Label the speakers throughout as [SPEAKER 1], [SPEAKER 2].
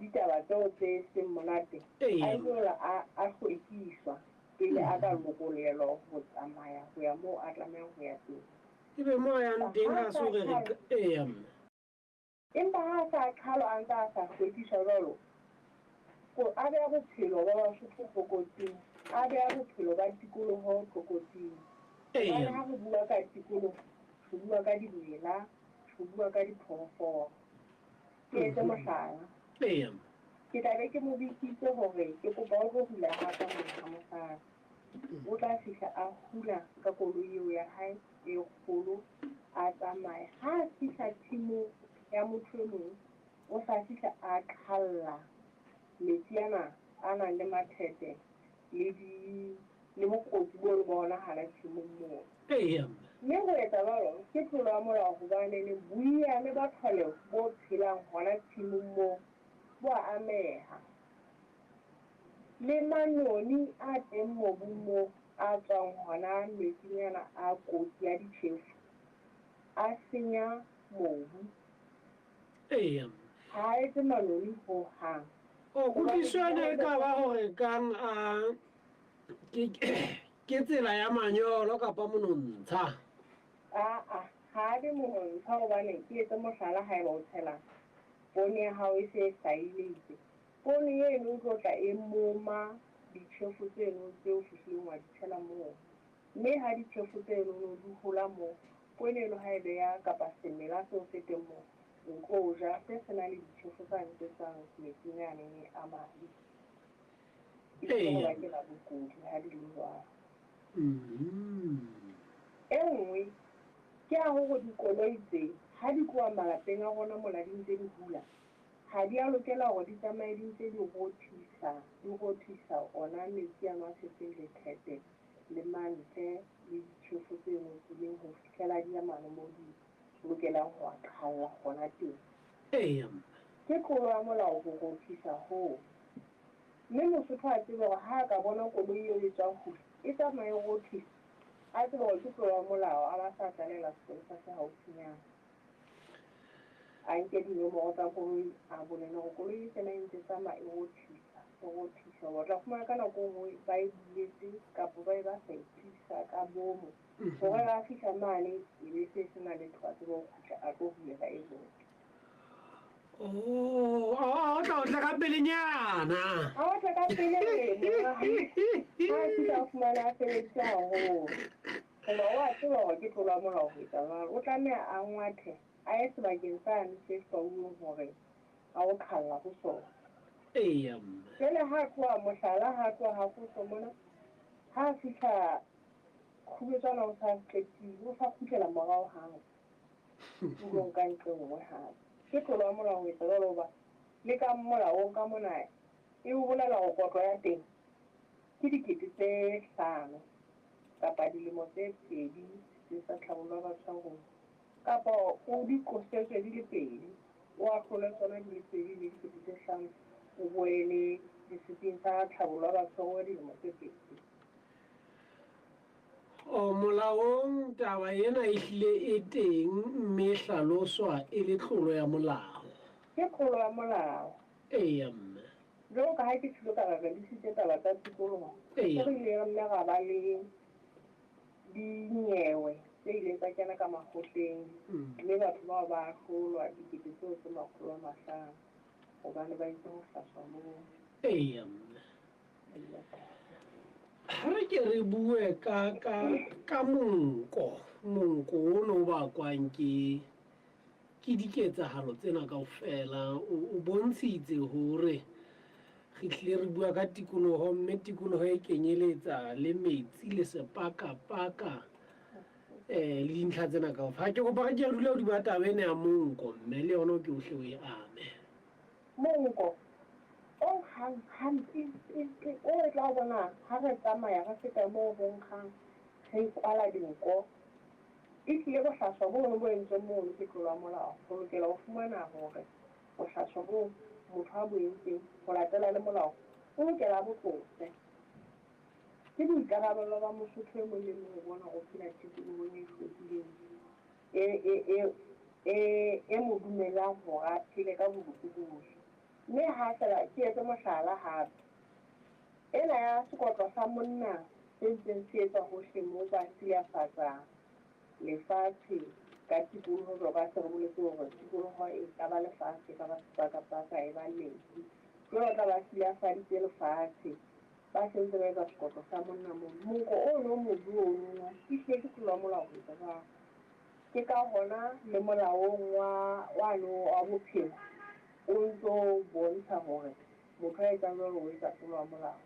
[SPEAKER 1] ditaba tseo tse seng monate, a itse a hlwekiswa pele a ka lokollelwa ho tsamaya ho ya moo a tlamehang ho ya teng.
[SPEAKER 2] Ebe moo a yang teng ha se hore re eya mme.
[SPEAKER 1] Empa ha a sa qhalwa a ntse a sa hlwekiswa jwalo, ko a beha bophelo ba Basotho tlokotsing, a beha bophelo ba tikoloho tlokotsing. Hobane ha re bua ka tikoloho, re bua ka dimela, re bua ka diphoofolo. Ke etse mohlala. Ke tla be ke mo bitsitse hore ke kopa o tlo hula ha ka mona ha mosadi. O tla fihla a hula ka koloi eo ya hae e kgolo a tsamaya. Ha a fihla tshimong ya motho e mong, o sa fihla a qhalla metsi ana a nang le mathete le di le bokotsi bo ba ona hana tshimong moo. Mme ho etsa jwalo ke tlolo ya molao hobane boiyane ba tlholeho bo phelang hona tshimong moo bo a ameha. Le manoni a teng mobung moo a tswang hona metsing ana a kotsi a ditjhefu a senya mobu. Ha a etse manoni ho hang.
[SPEAKER 2] O kutlwisiso ena e ka ba hore kang a ke tsela ya manyolo kapa monontsha?
[SPEAKER 1] Aa, ha a be monontsha hobane ke etse mohlala haeba o tshela poone ya hao e se e hlahile itse. Poone eno e tlo tla e moma ditjhefo tseno tse o fihlileng wa di tshela moo. Mme ha ditjhefo tseno di hola moo, poone eno ha e beha kapa semela seo se teng moo, o tlo ja se se na le ditjhefo tsane tse tswang metsing anene a mabe. E tlo go bakela bokudi ha di le jwalo. E nngwe ke ya hore dikoloi tse ha di tloha malapeng a rona mola di ntse di hula, ha di a lokela hore di tsamaye di ntse di rothisa, di rothisa ona metsi ano a tshetseng lethete le mantle le ditjhefo tseno tseleng ho fihlela di ya mane moo di lokelang ho a qhalla hona teng. Ke tlolo ya molao ho rothisa hoo. Mme Mosotho a tsebe hore ha a ka bona koloi eo e tswa hula, e tsamaye e rothisa, a tsebe hore ke tlolo ya molao, a ba sa tlalehela sepolesa se haufinyana. A nke dinomoro tsa koloi, a bolele hore koloi e tsena e ntse tsamaya e rothisa, e rothisa. Hoba o tla fumana ka nako e nngwe ba e buletse kapa ba e ba sa e tiisa ka bomo. Hore ha a fihla mane e be se se na letho, a tsebe ho kgutla a tlo hulela e nngwe.
[SPEAKER 2] Oh, a o tla o tla ka pelenyana.
[SPEAKER 1] A o tla ka pele monghadi. Ha a fihla a fumana a sebeditse haholo. Hoba o a tseba hore ke tlolo ya molao ho etsa jwalo. O tlameha a ngwathe a ye sebakeng sane se hlwauweng hore a o qhalla ho sona.
[SPEAKER 2] Eya mme.
[SPEAKER 1] Jwale ha a tloha mohlala, ha a tloha ha Koso mona, ha a fihla Kgubetswana o sa qetile, o sa kgutlela morao hang. O lo nka nqe nngwe hape. Ke tlolo ya molao ho etsa jwalo hoba le ka molaong ka mona e o bolela hore kotlo ya teng ke 5000 kapa dilemo tse pedi tse sa tlhabollo ya batshwaruwa kapa o di qosetswe di le pedi, o ahlolwe tsona di le pedi le 5000 o boele setsing sa tlhabollo ya batshwaruwa dilemo tse pedi.
[SPEAKER 2] O molaong taba ena e hlile e teng mme e hlaloswa e le tlolo ya molao.
[SPEAKER 1] Ke tlolo ya molao.
[SPEAKER 2] Eya mme.
[SPEAKER 1] Jwalo ka ha ke tjhilo ka re re lesitse taba tsa tikoloho,
[SPEAKER 2] Eya.
[SPEAKER 1] re ile mme ra ba le dinyewe tse ileng tsa kena ka makgotleng mme batho bao ba ahlolwa dikete tseo tse 500 hobane ba itse ho hlaswa moo.
[SPEAKER 2] Eya mme. Ha re ke re bue ka ka ka monko, monko ono o bakwang ke ke diketsahalo tsena kaofela. O bontshitse hore re hlile re bua ka tikoloho mme tikoloho e kenyeletsa le metsi le sepakapaka eh le dintlha tsena kaofela. Ha ke kopa re ke re dule hodima taba ena ya monko mme le yona o ke o hle o e ame.
[SPEAKER 1] Monko o nkgang hampempe o re tla o bona ha re tsamaya re feta moo ho nkgang re kwala dinko. Ehlile bohlaswa bono bo entsweng mono ke tlolo ya molao. Re lokela ho fumana hore bohlaswa boo motho a bo entseng ho latela le molao o lokela a bo tlose. Ke boikarabello ba Mosotho e mong le mong ho bona hore o phela tikolohong e hlwekileng, e, e, e, e, e mo dumelang hore a phele ka bolokolohi. Mme ha fela ke etse mohlala hape. Ena ya sekotlo sa monna se ntseng se etswa hohle moo ba silafatsa lefatshe ka tikoloho jwalo ka se re boletse hore tikoloho e ka ba lefatshe, e ka ba sepakapaka, e ba metsi. Jwale o tla ba silafaditse lefatshe, ba se ntse ba etsa sekotlo sa monna mono. Monko ono o mobe ono, ehlile ke tlolo ya molao ho etsa jwalo. Ke ka hona le molaong wa wane wa bophelo o ntso bontsha hore motho a etsang jwalo o etsa tlolo ya molao.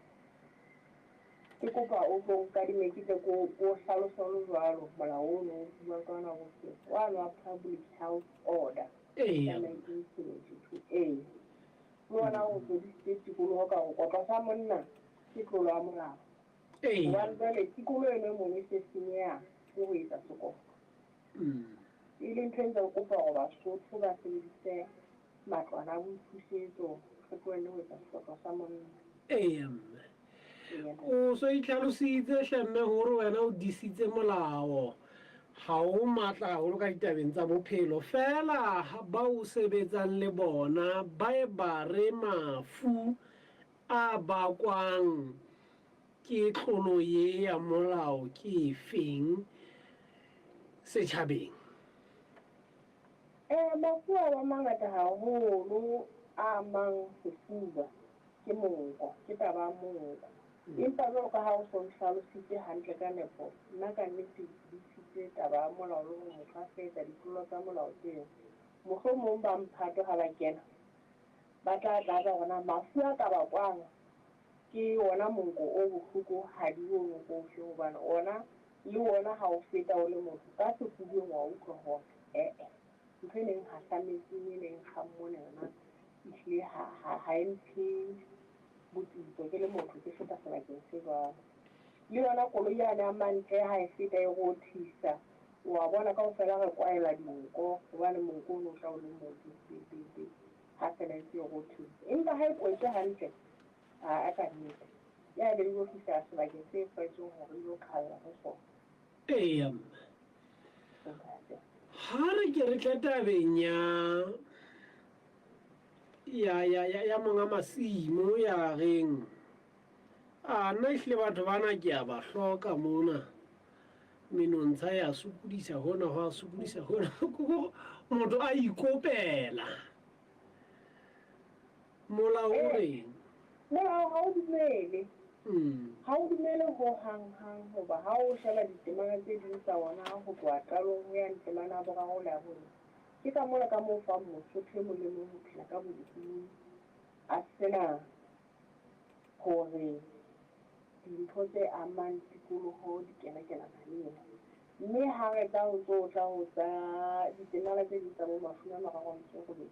[SPEAKER 1] Ke kopa o tlo nkadime ke tle ko ko hlalose ho le jwalo molao ono o buang ka ona wa bophelo, wane wa Public Health Order ya 1972. Ee, le ona o tsodisitse tikoloho ka hore kotlo sa monna ke tlolo ya molao. Hobane jwale tikoloho eno e mono e se senyeha ke ho etsa sekotlo. E leng ntho e ntse re kopa hore Basotho ba sebedise matlwana a boithusetso, re tlohelle ho etsa sekotlo sa monna.
[SPEAKER 2] Eya mme. O so itlhalositse hle mme hore wena o disitse molao. Ha o matla haholo ka ditabeng tsa bophelo. Feela ba o sebetsang le bona ba e ba re mafu a bakwang ke tlolo ye ya molao ke efeng setjhabeng?
[SPEAKER 1] Mafu a ba mangata haholo a amang sefuba ke monko, ke taba ya monko. Empa jwalo ka ha o so nhlalositse hantle ka nepo, nna ka nnete ke disitse taba ya molao le hore motho a se etsa ditlolo tsa molao tseo. Mohlomong ba mphato ha ba kena, ba tla tlatsa hore na mafu a ka bakwang ke ona monko o bohloko hadi ono ko ofe, hobane ona le ona ha o feta o le motho ka sefubeng wa utlwa hore ee ntho e neng hahlametseng e neng kgang mona yona ehlile ha e mphe botsitso ke le motho ke feta sebakeng se jwalo. Le yona koloi yane ya mantle ha e feta e rothisa, wa bona kaofela re kwaela dinko hobane monko ono o tla o le mobe be be be ha fela e ntse e rothisa. Empa ha e kwetswe hantle, aa ka nnete ya be e yo fihla sebakeng se tlwaetsweng hore e yo qhalla ho sona.
[SPEAKER 2] Eya mme. Ha re ke re tle tabeng ya ya ya ya ya monga masimo ya reng a nna ehlile batho bana ke a ba hloka mona menontsha ya sokodisa hona ho a sokodisa hona motho a ikopela molao o reng?
[SPEAKER 1] Molao ha o dumele. Ha o dumele ho hang hang hoba ha o sheba ditemana tse ding tsa ona ho tloha qalong ho ya temana ya boraro le ya bone, ke ka mola ka mo fang Mosotho e mong le mong ho phela ka bolokolohi a sena hore dintho tse amang tikoloho di kena-kenana le yena. Mme ha re tla ho tso tla ho tsa ditemana tse ding tsa bo 38,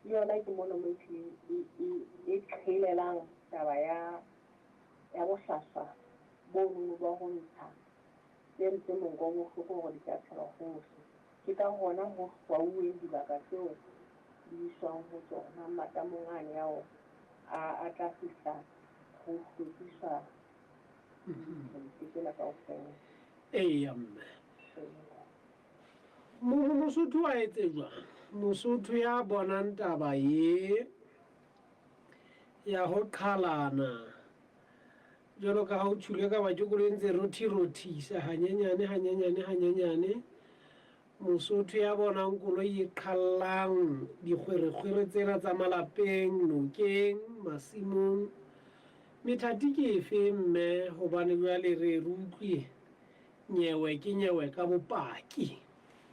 [SPEAKER 1] le yona ke mona mo e e qhelelang taba ya ya bohlaswa bonono ba ho ntsha tse ntse monko o bohloko hore di ka tshelwa hohle. Ke ka hona ho hlwauweng dibaka tseo di iswang ho tsona matamong ane ao a tla fihla ho hlwekiswa dintho tsena kaofela.
[SPEAKER 2] Eya mme. Mosotho a etse jwang? Mosotho ya bonang taba ye ya ho qhalana jwalo ka ha o tjhule ka ba ke koloi e ntse rothi-rothisa hanyenyane hanyenyane hanyenyane. Mosotho ya bonang koloi e qhallang dikgwerekgwere tsena tsa malapeng, nokeng, masimong. Methati ke efe mme hobane jwale re re utlwe nyewe ke nyewe ka bopaki.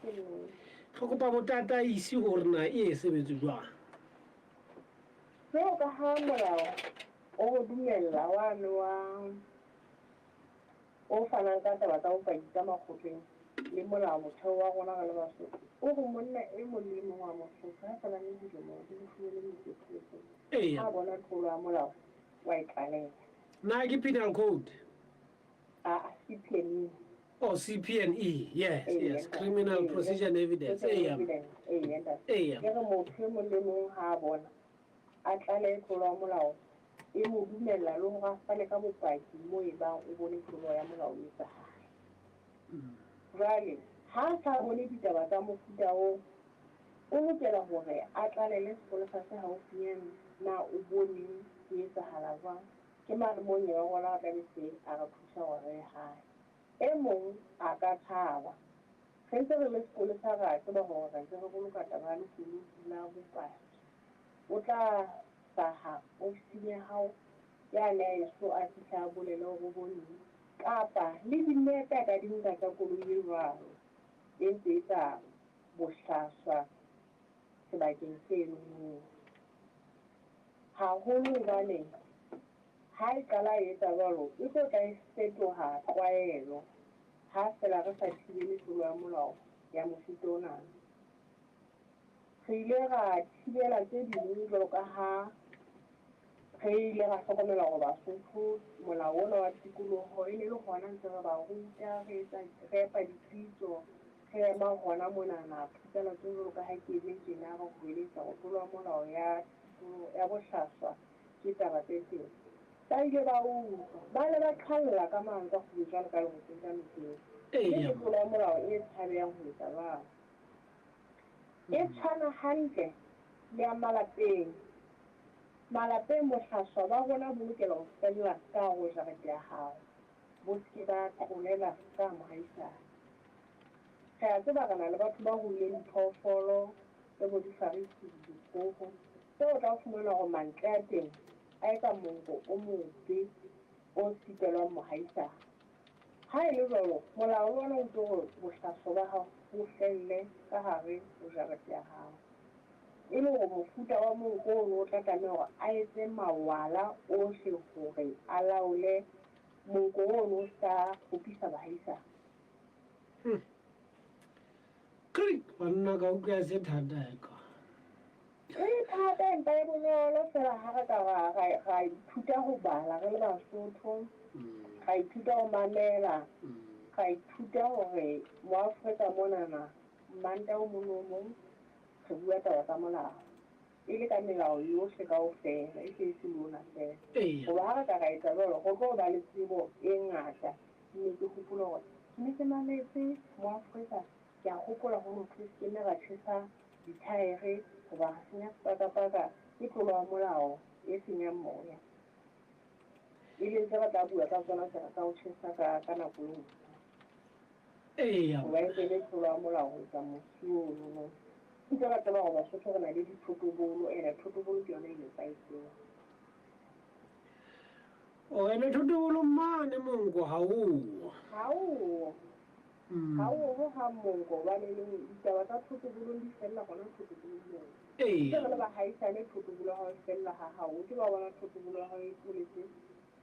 [SPEAKER 2] Re kopa botataisi hore na e sebetse jwang.
[SPEAKER 1] Jwalo ka ha molao o re dumella wane wa o fanang ka taba tsa bopaki ka makgotleng le molao motheo wa rona re le Basotho o re monna e mong le e mong wa Mosotho ha sa le dilemo di 16 ha bona tlolo ya molao wa e tlaleha.
[SPEAKER 2] Na ke penal code?
[SPEAKER 1] A CPNE.
[SPEAKER 2] Oh, CPNE, yes, yes, Criminal Procedure and Evidence. Eya.
[SPEAKER 1] Eya. Ke re motho e mong le mong ha a bona a tlalehe tlolo ya molao e mo dumella le hore a fane ka bopaki mo e bang o bone tlolo ya molao e etsahala. Jwale ha a sa bone ditaba tsa mofuta oo, o lokela hore a tlalele sepolesa se haufinyane. Na o boneng, ho etsahala jwang? Ke mane moo nyewe wa rona a tla be se a re thusa hore re ye hae. E mong a ka tshaba. Re ntse re le sepolesa re a tseba hore re ntse re boloka taba ya lekunutu la bopaki. O tla hlaha ofising ya hao yane ya eso a fihla a bolele hore o boneng. Kapa le dinepe a ka di nka tsa koloi e jwalo e ntse e etsa bohlaswa sebakeng seno moo. Haholo hobane ha e qala e etsa jwalo e tlo tla e fetoha tlwaelo ha feela re sa thibele tlolo ya molao ya mofuta ona. Re ile ra thibela tse ding jwalo ka ha re ile ra hlokomela hore Basotho molao ona wa tikoloho e ne le hona ntse re ba ruta, re etsa re epa dipitso, re ema hona monana phatlalatso jwalo ka ha ke eme tjena re hweletsa hore tlolo ya molao ya ya bohlaswa ke taba tse teng. Ba ile ba utlwa, ba ne ba qhalla ka mantswe a kgubetswana ka lerotseng ka nokeng. Mme ke tlolo ya molao e tshabehang ho etsa jwalo. E tshwana hantle le ya malapeng. Malapeng bohlaswa ba rona bo lokela ho fella ka hare ho jarete ya hao, bo se ke ba tlolela ka mohaisane. Re a tseba re na le batho ba ruileng diphoofolo tse bo difariki, dikgoho, tseo o tla fumana hore mantle a teng a etsa monko o mobe o sitelwang mohaisane. Ha e le jwalo, molao le ona o itse hore bohlaswa ba hao bo felle ka hare ho jarete ya hao. E le hore mofuta wa monko ono o tla tlameha hore a etse mawala ohle hore a laole monko ono o sa kgopisa bahaisane.
[SPEAKER 2] Krik, banna ka utlwa se thata e ka.
[SPEAKER 1] E thata empa e bonolo fela ha re ka ra ithuta ho bala re le Basotho, ra ithuta ho mamela, ra ithuta hore moAfrika monana Mantaha o mong le o mong re bua taba tsa molao. E le ka melao yohle kaofela, e se e se lona fela. Hoba ha re ka ra etsa jwalo, re tlo ba le tsebo e ngata. Mme ke hopole hore ke ne ke mametse moAfrika, ke a hopola ho no thwe se ke nne ra tjhesa dithaere hoba re senya sepakapaka, ke tlolo ya molao e senyang moya. E leng tse re tla bua ka tsona tsa ho tjhesa ka nako e nngwe. Hoba e ntse e le tlolo ya molao ho etsa mosi ono. Ntse re tseba hore Basotho re na le dithotobolo, ene thotobolo ke yona e nepahetseng.
[SPEAKER 2] O ene thotobolo mane monko ha o.
[SPEAKER 1] Ha o. Ha o hohang monko hobane neng ditaba tsa thotobolong di fella hona thotobolong moo. Ntse re le bahaisane thotobolo ya hao e fella ha hao. O ke ba bona thotobolo ya hao e tloletse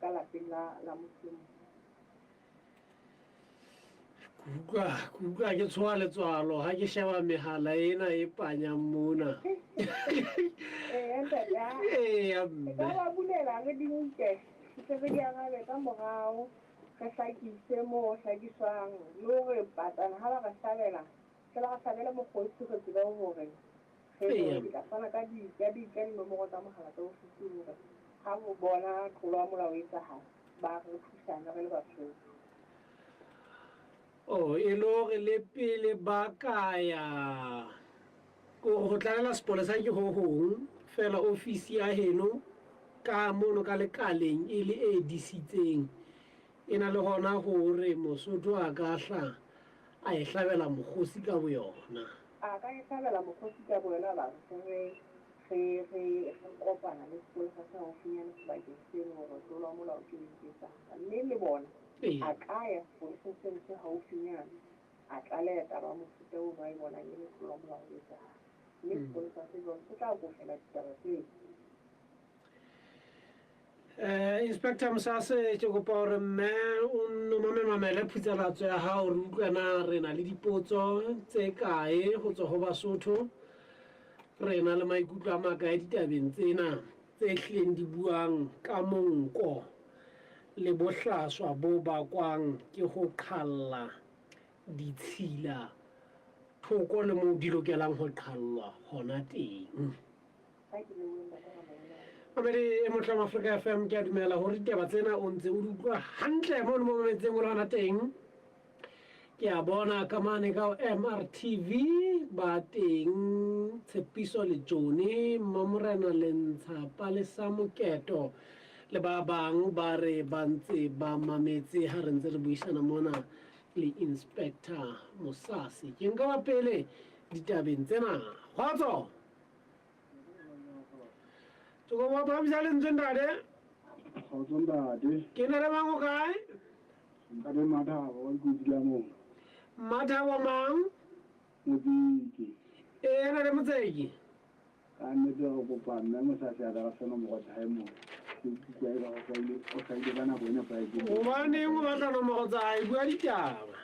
[SPEAKER 1] ka lapeng la motho e mong.
[SPEAKER 2] Ke utlwa ke tshoha letswalo ha ke sheba mehala ena e panyang mona.
[SPEAKER 1] Eya ntate, ha.
[SPEAKER 2] Eya
[SPEAKER 1] Re
[SPEAKER 2] mme.
[SPEAKER 1] ka ba bulela re di nke, re tle re di arabe ka morao, re hlakise moo ho hlakiswang, le hore patsana ha ba re hlabela, tle ba re hlabele mokgosi re tsebe hore re
[SPEAKER 2] Eya.
[SPEAKER 1] ke tla fana ka di ka di ka dinomoro tsa mohala tsa ofisi hore ha bo bona tlolo ya molao e etsahala, ba re thusane re le Basotho.
[SPEAKER 2] Oh, e le hore le pele ba ka ya ko ho tlalela sepolesa ke ho hong fela ofisi ya heno ka mono ka lekaleng e le e disitseng e na le hona hore Mosotho a ka hla a e hlabela mokgosi ka boyona.
[SPEAKER 1] A ka e hlabela mokgosi ka boyona ba re re re re kopana le sepolesa se haufinyane sebakeng seno hore tlolo ya molao ke eng e etsahala. Mme le bona a ka ya sepoleseng seno se haufinyane a tlaleha taba ya mofuta ono a e bonang e le tlolo ya molao e etsahala. Mme sepolesa se jwalo se tla kofela ditaba tseo.
[SPEAKER 2] Inspector Mosase, ke kopa hore mme o nno mamemamele phutsalatso ya hao re utlwe na re na le dipotso tse kae ho tswa ho Basotho. Re na le maikutlo a makae ditabeng tsena tse hlileng di buang ka monko le bohlaswa bo bakwang ke ho qhalla ditshila thoko le moo di lokelang ho qhallwa hona teng. Mamedi e motle wa Afrika FM, ke a dumela hore ditaba tsena o ntse o di utlwa hantle mono mo mametseng o le hona teng. Ke a bona ka mane ka MRTV ba teng Tshepiso le Jone Mmamorena Lentsha Palesa Moketo le ba bang ba re ba ntse ba mametse ha re ntse re buisana mona le Inspector Mosasi. Ke nka wa pele ditabeng tsena. Kgotso! Ke kopa o phahamisa lentswe ntate.
[SPEAKER 3] Kgotso ntate.
[SPEAKER 2] Ke na le mang o kae?
[SPEAKER 3] Ntate Mathabo wa Dikotsi la mona.
[SPEAKER 2] Mathabo mang?
[SPEAKER 3] Motseki.
[SPEAKER 2] Ee, na le Motseki.
[SPEAKER 3] Ka nnete re kopa mme Mosase a ka re fe nomoro tsa hae moo. Ke utlwa eka o hlahile ka nako e nepahetseng.
[SPEAKER 2] Hobaneng o batla nomoro tsa hae? Bua ditaba.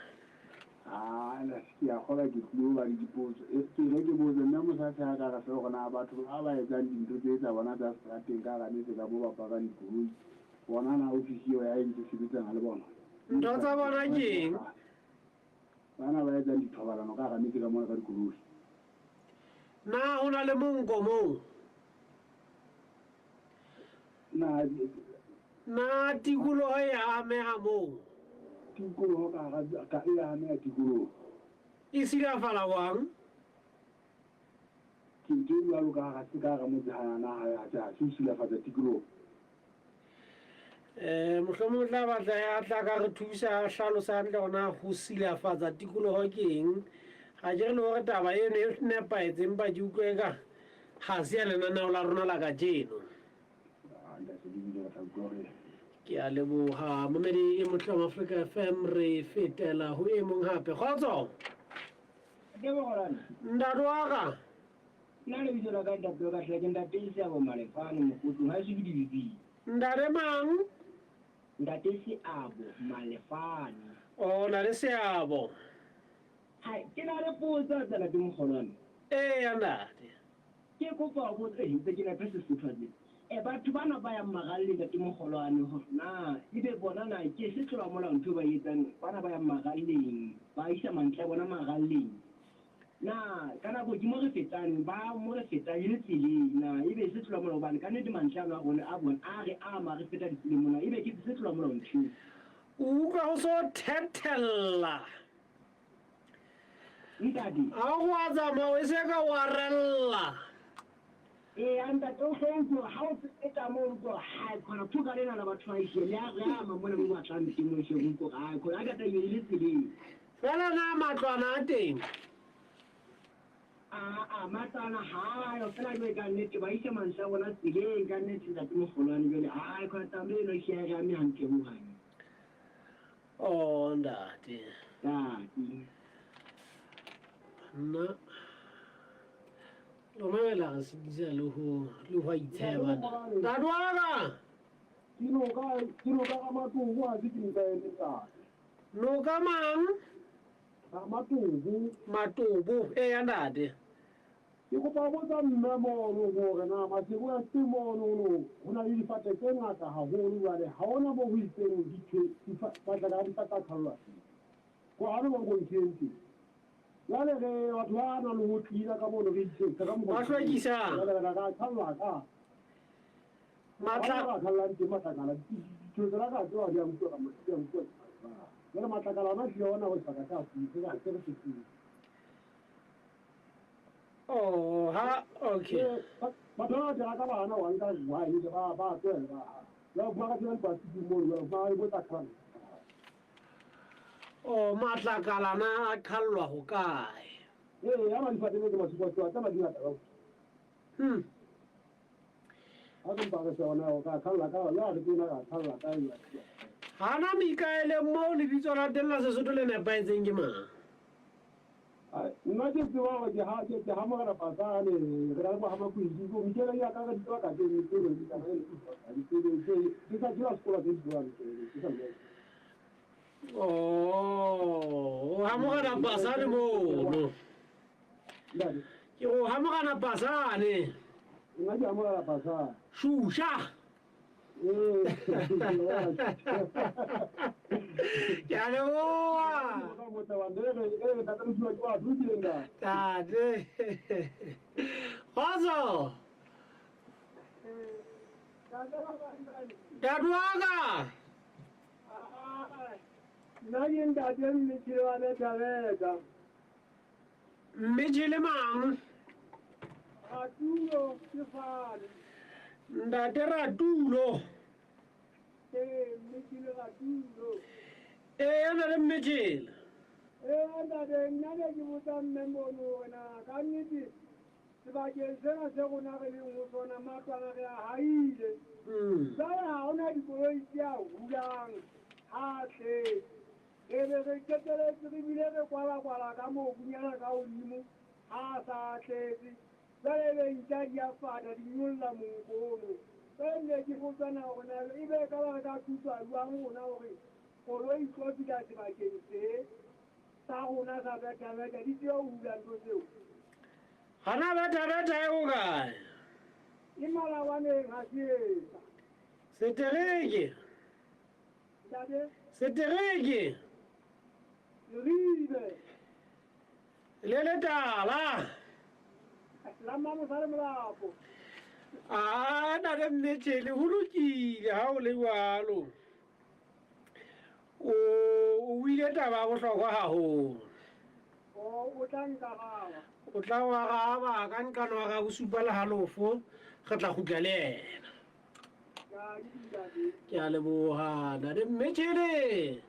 [SPEAKER 3] Ah, ke a kgolwa ke tlilo ba le dipotso. E, ke re ke botse mme Mosase a ka re fe hore na batho ba ba etsang dintho tse tsa bona tsa seterateng ka hara metse ka bo ba pakang dikoloi bona na ofisi eo ya e ntse sebetsana le bona?
[SPEAKER 2] Ntho tsa bona ke eng?
[SPEAKER 3] Bana ba etsang dithobalano ka hara metse ka mona ka dikoloi.
[SPEAKER 2] Na ho na le monko moo?
[SPEAKER 3] Na
[SPEAKER 2] Na tikoloho e a ameha moo?
[SPEAKER 3] Tikoloho ka hara ka e ameha tikoloho.
[SPEAKER 2] E silafala jwang?
[SPEAKER 3] Ke ntho e jwalo ka hara se ka hara motse ha na ha ha se ho silafatsa tikoloho.
[SPEAKER 2] Eh, mohlomong o tla batla ya tla ka re thusa a hlalosa hantle hore na ho silafatsa tikoloho ke eng. Ga ke re le hore taba eno e nepahetse empa ke utlwe eka ga se ya lenaneo la rona la kajeno. Ke a leboha momedi e motle wa Afrika FM re fetela ho e mong hape. Kgotso. Ntate wa ka.
[SPEAKER 4] Nna lebitso la ka ntate wa ka hle ke ntate Seabo Malefane Mokotlong ha eso ke dibibing.
[SPEAKER 2] Ntate mang?
[SPEAKER 4] Ntate Seabo Malefane.
[SPEAKER 2] O na le seabo.
[SPEAKER 4] Hai, ke na le potso a tsela ke mogolwane.
[SPEAKER 2] Eya ntate.
[SPEAKER 4] Ke kopa ho botsa eh, ntse ke natha Sesotho a tseba. Eh, batho bana ba yang maralleng ntate mogolwane hore na ebe bona na ke se tlola molao ntho e ba e etsang bana ba yang maralleng ba isa mantle a bona maralleng. Na ka nako ke mo re fetang, ba mo re fetang e le tseleng, na ebe se tlola molao? Hobane kannete mantle ano a rona a bona a re ama re feta ditseleng mona, ebe ke se tlola molao ntho eo?
[SPEAKER 2] O utlwa ho so thethella.
[SPEAKER 4] Ntate.
[SPEAKER 2] Ha o wa tsamaya o se ka wa rella.
[SPEAKER 4] Eya ntate o hle utlwe hore ha o feta moo o utlwe hore hai khona phoka lena la batho ba ehlile le a re ama mona mo batlang teng mo ehlile o utlwe hore hai khona ha ka taba e le tseleng.
[SPEAKER 2] Fela na matlwana a teng?
[SPEAKER 4] Aa matlwana ha ayo fela jwale ka nnete ba isa mantle a bona tseleng ka nnete ntate mogolwane jwale hai khona taba eno ehlile ha e re ame hantle hohang.
[SPEAKER 2] Oh ntate.
[SPEAKER 4] Ntate.
[SPEAKER 2] Nna lona be la re sedisa le ho le ho itsheba. Ntate wa ka.
[SPEAKER 3] Ke noka ke noka ga Matobo ha se ke noka e ntate.
[SPEAKER 2] Noka mang?
[SPEAKER 3] Ga Matobo.
[SPEAKER 2] Matobo eya ntate.
[SPEAKER 3] Ke kopa ho botsa mme mono hore na Maseru a teng mono no ho na le difate tse ngata haholo jwale ha hona moo ho itseng di matlakala a difate a qhallwa teng. Ko ha no mo ntho teng. Jwale re batho ba nang le ho cleaner ka mono re itjhesa ka
[SPEAKER 2] mokgwa. Ba hlwekisang.
[SPEAKER 3] Jwale re ka qhalla ka.
[SPEAKER 2] Matla.
[SPEAKER 3] Ba qhallang teng matlakala. Ditho tsena ka tseba di a utlwa ka di a utlwa. Jwale matlakala ona hlile ona ho sebaka sa se ka se re se.
[SPEAKER 2] Oh, ha okay.
[SPEAKER 3] Batho ba dira ka bana wa nka wine ba ba tlohela ba. Ya ba ka tsela dipasiki mo ba ba botsa kgang.
[SPEAKER 2] Oh, matlakala na a qhallwa ho kae?
[SPEAKER 3] Ee, ya ba difate ke masupa tsa ba dingata ba. Ha ke mpa re se ona o ka qhalla ka ya re tsena ka qhalla ka ya.
[SPEAKER 2] Hana Mikaele mo lebitso la teng la Sesotho le nepahetseng ke mang?
[SPEAKER 3] Nna ke tseba hore ke ha ke ha morena Pasane re na le bo ha Makwedi ko Mikaele ya ka re di tseba ka teng tseo di ka re ke sa dira sekolo tse di jwang ke sa nne.
[SPEAKER 2] Oh, ha morena Pasane mono. Ke go ha morena Pasane.
[SPEAKER 3] Nna ke ha morena Pasane.
[SPEAKER 2] Shusha. Ke a leboha. Tate. Kgotso. Ntate wa ka.
[SPEAKER 3] Nna ke ntate Mmetjhele wa Bethabetha.
[SPEAKER 2] Mmetjhele mang?
[SPEAKER 3] Ratulo ke fane.
[SPEAKER 2] Ntate Ratulo.
[SPEAKER 3] Ee, Mmetjhele Ratulo.
[SPEAKER 2] Ee, a na le Mmetjhele.
[SPEAKER 3] Ee, ntate, nna ne ke botsa mme mono hore na ka nnete sebakeng sena se rona re leng ho sona matlwana re a haile. Jwale ha hona dikoloi tse a hulang ha a tletse. Re be re qeteletse re bile re kwala-kwala ka mobunyana ka hodimo ha a sa tletse. Jwale ebe ntja di a fata di nyolla monko ono. Jwale ne ke botsa na hore na ebe e ka ba re ka thuswa jwang rona hore koloi e tlo fihla sebakeng se sa rona sa Bethabetha di tsebe ho hula ntho tseo.
[SPEAKER 2] Gana Bethabetha e ho kae?
[SPEAKER 3] E Malawaneng ha se etsa.
[SPEAKER 2] Setereke.
[SPEAKER 3] Ntate?
[SPEAKER 2] Setereke.
[SPEAKER 3] Leribe.
[SPEAKER 2] Le letala.
[SPEAKER 3] La Mmamosale Molapo.
[SPEAKER 2] A ntate Mmetjhele, ho lokile ha o le jwalo. O o buile taba ya bohlokwa haholo.
[SPEAKER 3] O o tla nkaraba.
[SPEAKER 2] O tla o araba ka nqano wa ga bosupa le halofo, re tla kgutla le yena. Ke a leboha ntate Mmetjhele.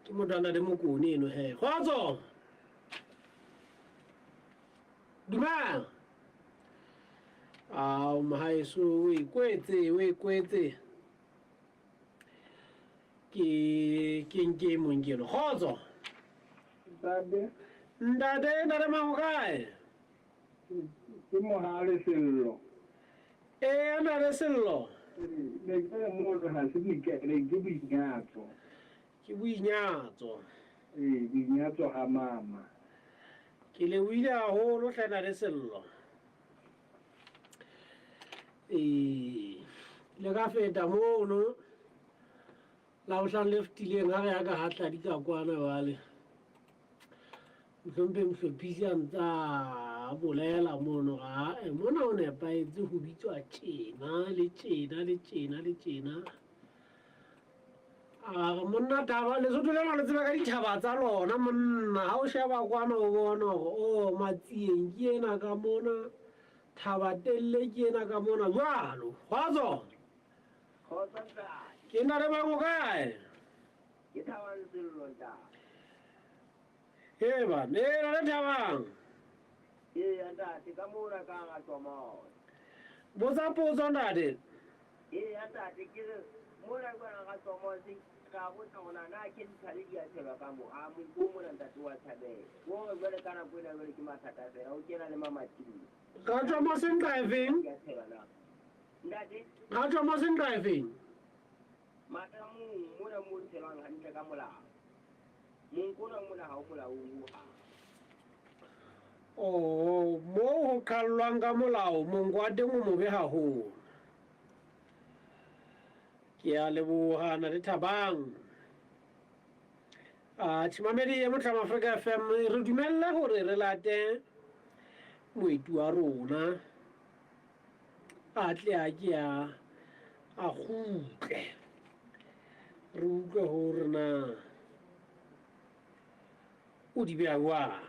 [SPEAKER 2] Ke motho a na le mokone eno he. Kgotso. Dumela. Ao mohaeso o ikwetse, o ikwetse. Ke ke nke mong ke eno. Kgotso.
[SPEAKER 3] Ntate.
[SPEAKER 2] Ntate, ntate mang o kae?
[SPEAKER 3] Ke Mohale Sello.
[SPEAKER 2] Ee, ntate Sello.
[SPEAKER 3] Ne ke re mono ha se boikaeleng, ke boinyatso.
[SPEAKER 2] Ke boinyatso.
[SPEAKER 3] Ee, boinyatso ha mama.
[SPEAKER 2] Ke lebohile haholo hle ntate Sello. Ee, le ka feta mono la bohlano le fetileng ha re ya ka ha tladi ka kwana jwale. Mohlomphehi Mohlophisi a ntsa a bolela mono ga e mona o nepahetse ho bitswa tjena le tjena le tjena le tjena. A re monna thaba Lesotho lena le tseba ka dithaba tsa lona monna ha o sheba kwana o bona hore o Matsieng ke ena ka mona Thaba Telle ke ena ka mona jwalo. Kgotso.
[SPEAKER 4] Kgotso ntate.
[SPEAKER 2] Ke ntate mang o kae?
[SPEAKER 4] Ke Thabang Sello ntate.
[SPEAKER 2] Ee ba, ee ntate Thabang.
[SPEAKER 4] Ee ntate ka mona ka ga Tsomone.
[SPEAKER 2] Botsa potso ntate.
[SPEAKER 4] Ee ntate ke re mona kwana ga Tsomone se ka botsa hore na chemical di a tshelwa ka mo a monko mona ntate wa tshabela. Gore jwale ka nako ena jwale ke mathata fela o kena le mamating.
[SPEAKER 2] Ga tswa mo senka efeng?
[SPEAKER 4] Di a tshelwa na. Ntate?
[SPEAKER 2] Ga tswa mo senka efeng?
[SPEAKER 4] Matamong mona mo tshelwang hantle ka molao. Monko ona mona ha o molaong hohang.
[SPEAKER 2] Oh, moo ho qhallwang ka molao monko wa teng o mobe haholo. Ke a leboha na le Thabang. A tshimamedi ya Motlhamo Africa FM re dumelle hore re late moeti wa rona a tle a ke a a kgutle re utlwe hore na o di beha jwang.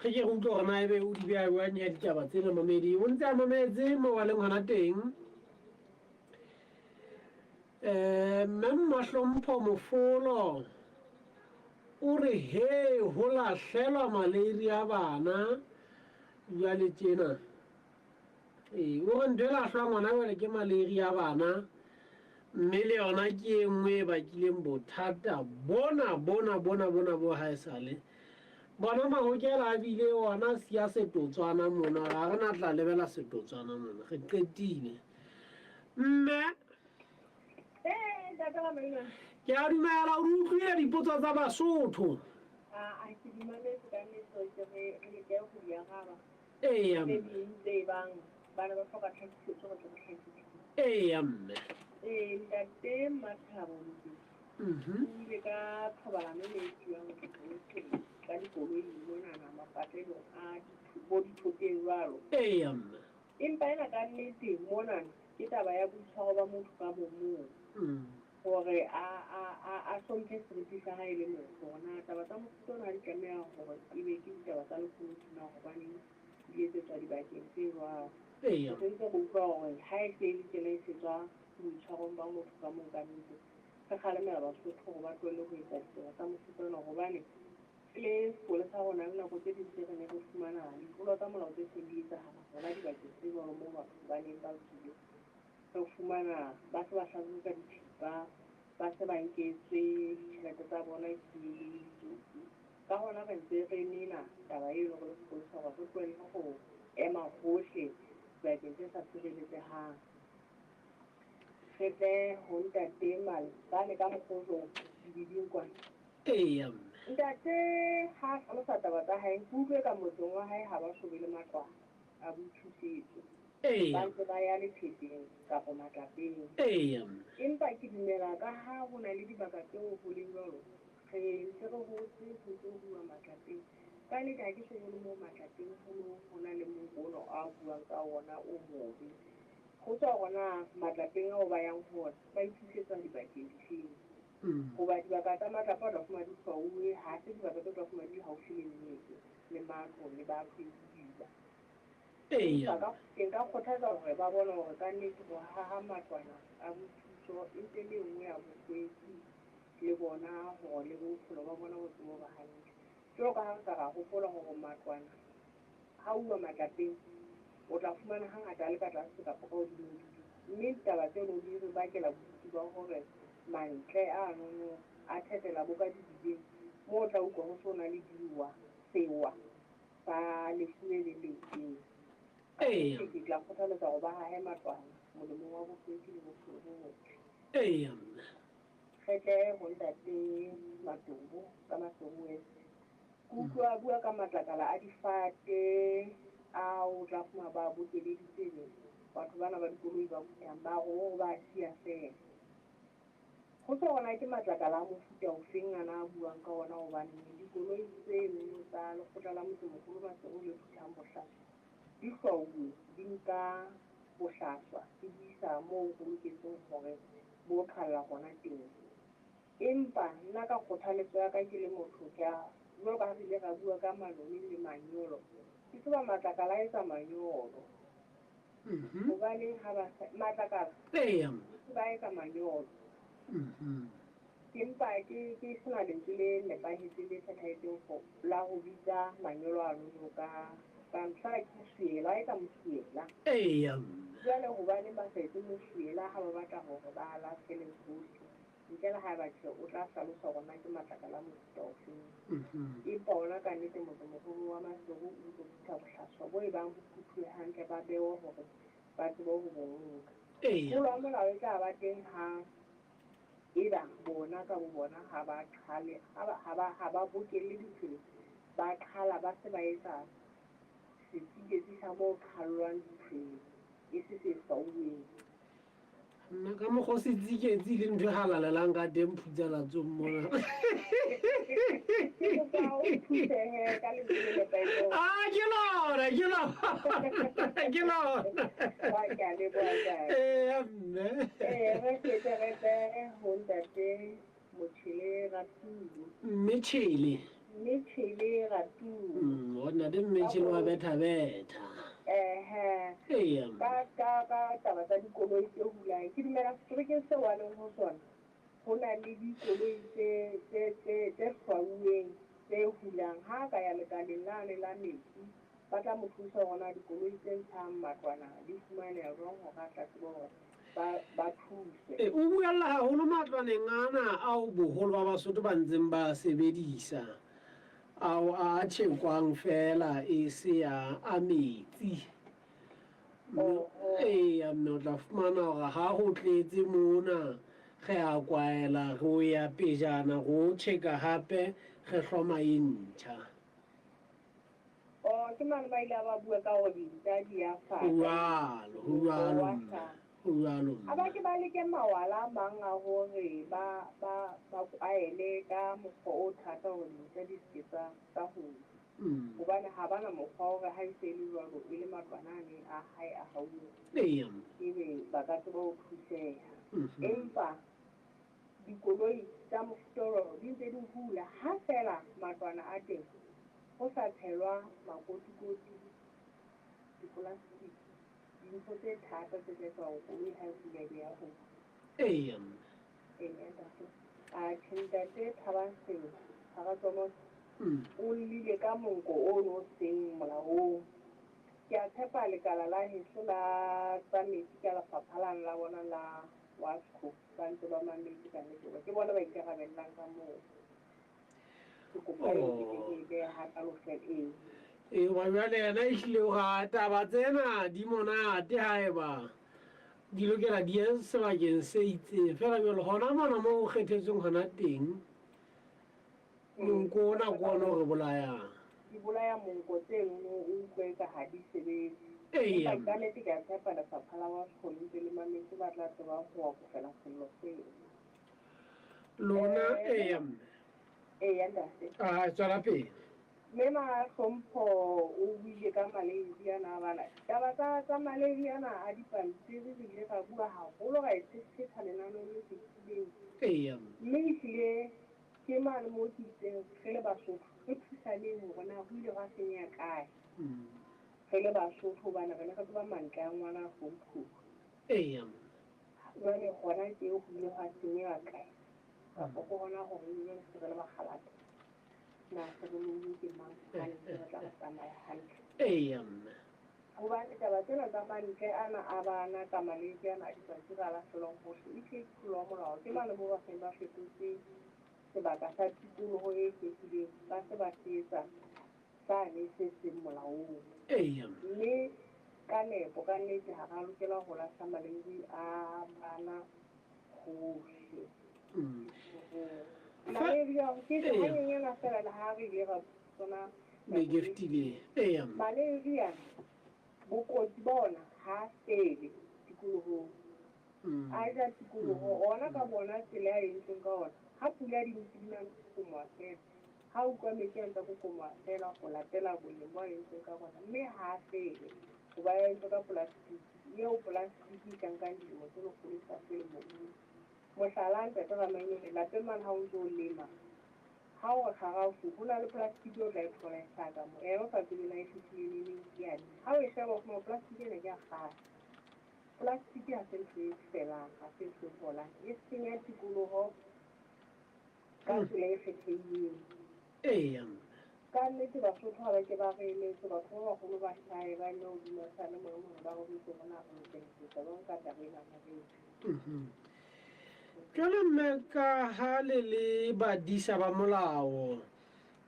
[SPEAKER 2] Re ke re utlwe hore na ebe o di beha jwang ya ditaba tsena mamedi. O ntse a mametse moo a leng hona teng. Mme Mmahlompho Mofolo o re he ho lahlelwa malaria bana jwale tjena. Ee, o re ntho e lahlwang hona jwale ke malaria bana mme le yona ke e nngwe e bakileng bothata bona bona bona bona bo haesale. Bona mahokela a bile ona siya setotswana mona, ha re na tla lebela setotswana mona, re qetile. Mme
[SPEAKER 1] Ee, ntate wa Maina.
[SPEAKER 2] Ke a dumela o utlwile dipotso tsa Basotho.
[SPEAKER 1] A ke di mametse ka nnete ke re re leke ho di araba.
[SPEAKER 2] Eya
[SPEAKER 1] Tse
[SPEAKER 2] mme.
[SPEAKER 1] ding tse bang bana ba hloka tlhakisetso re tle re hlakisetse.
[SPEAKER 2] Eya mme.
[SPEAKER 1] Ee, ntate Mathabo Mokete. O ile ka thobalano e ne e tswang ka dikoloi monana mapatlelong a bo dithoteng jwalo.
[SPEAKER 2] Eya mme.
[SPEAKER 1] Empa ena ka nnete monana Ke taba ya boitshwaro ba motho ka bo mong hore a a a a hlomphe seriti sa hae le motho. Hore na taba tsa mofuta ona ha di tlameha hore ebe ke ditaba tsa lekunutu na, hobaneng di etsetswa dibakeng tse jwalo. Re sentse re utlwa hore ha e se e le tjena e se tswa boitshwarong ba motho ka mong ka nnete. Re kgalemela Basotho hore ba tlohelle ho etsa ditaba tsa mofuta ona hobane le sepolesa rona le nako tse ding tse re ne re fumana ditlolo tsa molao tse seng di etsahala hona dibakeng tse jwalo moo batho ba neng ba tswile. Re fumana ba se ba hlajuwe ka dithipa, ba se ba nketswe ditjhelete tsa bona ke ditsotsi. Ka hona re ntse re nena taba eno re le sepolesa hore re tlohelle ho ema hohle dibakeng tse sa sireletsehang. Re tle ho ntate Malebane ka mokgwa o dibiding kwana.
[SPEAKER 2] Eya mme.
[SPEAKER 1] Ntate ha a hlalosa taba tsa hae, ke utlwe ka motseng wa hae ha ba so be le matlwana a boithusetso. Ba ntse ba ya letheteng kapa matlapeng.
[SPEAKER 2] Eya mme.
[SPEAKER 1] Empa ke dumela ka ha ho na le dibaka tseo ho leng jwalo, re ntse re hotse ho ntse ho uwa matlapeng. Ka nnete ha ke so bone moo matlapeng ho no ho na le monko ona a buang ka ona o mobe. Ho tswa hore na matlapeng ao ba yang ho ona ba ithusetsa dibakeng difeng. Hoba dibaka tsa matlapa o tla fumana di hlwauwe, ha se dibaka tse o tla fumana di le haufi le metse, le matlo, le batho le didiba. Empa ka, ke nka kgothatsa hore ba bone hore kannete ho haha matlwana a boithuso e ntse e le e nngwe ya bohlweki le bona hore le bophelo ba bona bo tsebe ho ba hantle. Jwalo ka ha re ka ra hopola hore matlwana ha uwa matlapeng o tla fumana hangata a le ka tlase kapa ka hodimo mme ditaba tseno di re bakela bodutu ba hore mantle anono a thethela bo ka didibeng moo o tla utlwa ho se ho na le diowa, sewa sa lefu le leng le itseng. Ka nnete ke tla kgothaletsa hore ba hahe matlwana molemong wa bohlweki le bophelo bo botle.
[SPEAKER 2] Eya mme.
[SPEAKER 1] Re tle ho ntate Matobo ka Maseru West. Ke utlwa a bua ka matlakala a difate ao o tla fumana ba a bokeleditse ebe batho bana ba dikoloi ba phuthang ba re o ba a siya feela. Ho tswa hore na ke matlakala a mofuta ofeng ana a buang ka ona hobane dikoloi tseno tsa lekgotla la motsemoholo Maseru le phuthang bohlaswa di hlwauwe di nka bohlaswa di bo isa moo ho loketseng hore bo qhalla hona teng. Empa nna ka kgothaletso ya ka ke le motho ke a, jwalo ka ha re ile ra bua ka manoni le manyolo, ke tseba matlakala a etsa manyolo. Hobaneng ha ba sa, matlakala?
[SPEAKER 2] Eya.
[SPEAKER 1] Ba etsa manyolo. Ke mpa ke, ke sena lentswe le nepahetseng le phethahetseng for, la ho bitsa manyolo anono ka, ka feela ke mosuela, a etsa mosuela.
[SPEAKER 2] Eya.
[SPEAKER 1] Jwale hobaneng ba sa etse mosuela ha ba batla hore ba lahlele hohle? Ntle le haeba tjhe, o tla hlalosa hore na ke matlakala a mofuta ofeng. Empa ona ka nnete motsemoholo wa Maseru o ntso phutha bohlaswa bo ebang bo phuthuwe hantle ba bewe hore ba tsebe ho bo nka. Tlolo ya molao e tla ba teng ha eba bona ka bo bona ha ba qhale, ha ba, ha ba, ha ba bokelle ditshwele, ba qhala ba se ba etsa setsiketsi sa moo qhallwang ditshwele, e se se hlwauweng.
[SPEAKER 2] Nna ka mokgwa o setsiketsi le ntho e halalelang ka teng phutsalatsong mona.
[SPEAKER 1] Ke kopa o nthuse he ka lentswe le nepahetseng.
[SPEAKER 2] Ah, ke lona, ke lona, ke lona.
[SPEAKER 1] Wa ke a leboha ntate.
[SPEAKER 2] Eya mme.
[SPEAKER 1] Ee, re fete re tle ho ntate Motjhele Ratudu.
[SPEAKER 2] Mme Tjhele.
[SPEAKER 1] Mme Tjhele Ratudu.
[SPEAKER 2] O ntate Mme Tjhele wa betha betha.
[SPEAKER 1] Ehe.
[SPEAKER 2] Eya.
[SPEAKER 1] Ka ka ka taba tsa dikoloi tse hulang. Ke dumela seterekeng seo a leng ho sona ho na le dikoloi tse tse tse tse hlwauweng tse hulang. Ha a ka ya lekaleng lane la metsi ba tla mo thusa hore na dikoloi tse ntshang matlwana di fumaneha jwang hore a tla tsebe hore ba ba thuswe.
[SPEAKER 2] E, o buella haholo matlwaneng ana ao boholo ba Basotho ba ntseng ba a sebedisa, ao a tjhekwang feela e se a a metsi. Mme, eya, mme o tla fumana hore ha ho tletse mona re a kwaela, re o ya pejana, re o tjheka hape, re hloma e ntjha.
[SPEAKER 1] Oh, ke mane ba ile ba bua ka hore dintja di a
[SPEAKER 2] fata. Ho jwalo, ho jwalo mme, ho jwalo mme.
[SPEAKER 1] A ba ke ba leke mawala a mang a hore ba, ba, ba kwaele ka mokgwa o thata hore dintja di se ke tsa, tsa hula. Hobane ha ba na mokgwa wa hore ha e se e le jwalo e le matlwana ane a hae a hauwe, ebe ba ka tseba ho thuseha. Empa dikoloi tsa mofuta o jwalo di ntse di hula ha feela matlwana a teng ho sa tshelwa makotikoti, dipolastiki, dintho tse thata tse tla etsa hore koloi ha e hula e be ya hula. Eya ntate. Atjhe ntate Thabang Sello hara tsona o llile ka monko ono o seng molaong. Ke a tshepa lekala la heso la tsa metsi ka lefapha lane la bona la WASCO ba ntse ba mametse ka nnete hoba ke bona ba ikarabellang ka moo. Ke kopa eo ke ke ke e behe hakalo feela ee.
[SPEAKER 2] Ee, hoba jwale yena ehlile o ra taba tsena di monate haeba di lokela di ye sebakeng se itseng. Feela jwale hona mona moo ho kgethetsweng hona teng, monko ona ke ona o re bolayang.
[SPEAKER 1] Di bolaya monko tseno o utlwe eka ha di sebetse.
[SPEAKER 2] Eya.
[SPEAKER 1] Empa kannete ke a tshepa lefapha la WASCO le ntse le mametse ba tla tseba ho akofela sello seo.
[SPEAKER 2] Lona, eya mme.
[SPEAKER 1] Eya ntate.
[SPEAKER 2] Ah, tswela pele.
[SPEAKER 1] Mme Mahlompho o buile ka malaria ana a bana. Taba tsa tsa malaria ana a dipampiri re ile ra bua haholo ra e thetha lenaneong le fetileng.
[SPEAKER 2] Eya.
[SPEAKER 1] Mme ehlile ke mane moo ke itseng re le Basotho re thusaneng hore na ho ile hwa senyeha kae. Re le Basotho hobane re ne re tseba mantle a ngwana a hlomphuwa.
[SPEAKER 2] Eya.
[SPEAKER 1] Jwale hona tje ho ile hwa senyeha kae? Kapa ke hona hore jwale se re le bakgalaka. Na se re louwe ke mang hobane ntse re tla re tsamaya hantle.
[SPEAKER 2] Eya mme.
[SPEAKER 1] Hobane taba tsena tsa mantle ana a bana ka malwetse ana a dipampiri a lahlelwang hohle e hlile ke tlolo ya molao. Ke mane moo ba seng ba fetotse sebaka sa tikoloho e hlwekileng ba se ba se etsa sane se seng molaong.
[SPEAKER 2] Eya.
[SPEAKER 1] Mme ka nepo ka nnete ha ra lokela ho lahla malwetse a bana hohle. Malaria ke hanyenyana feela le ha re ile ra tsona
[SPEAKER 2] Beke e fetileng. Eya.
[SPEAKER 1] Malaria bokotsi ba ona ha fele tikolohong. A ja tikoloho ona ka bona tsela ya entsweng ka ona. Ha pula di ntse di na kokomoha feela. Ha utlwa metsi a ntsa kokomoha feela ho latela boleng bo a entsweng ka bona. Mme ha fele hoba ya entswe ka plastic. Eo plastic e ka nkang dilemo tse lekgolo e sa fele mobung. Mohlala ntate Ramainene lapeng mane ha o ntso o lema ha o re kgarafu ho na le plastic o tla e thola e hlaha ka moo. Ena o sa tsebe na e fihlile neneng ke ya neng. Ha o e sheba o fumana plastic ena ke ya kgale. Plastic ha se ntho e felang, ha se ntho e bolang. E senya tikoloho ka tsela e kgethehileng.
[SPEAKER 2] Eya.
[SPEAKER 1] Ka nnete Basotho ha ba ke ba re eletse, batho ba baholo ba hlahe ba nne hodima seyalemoya mona ba re jwetse hore na re lokela ho etsa jwang ka taba ena ya malaria.
[SPEAKER 2] Jwale mme ka ha le le badisa ba molao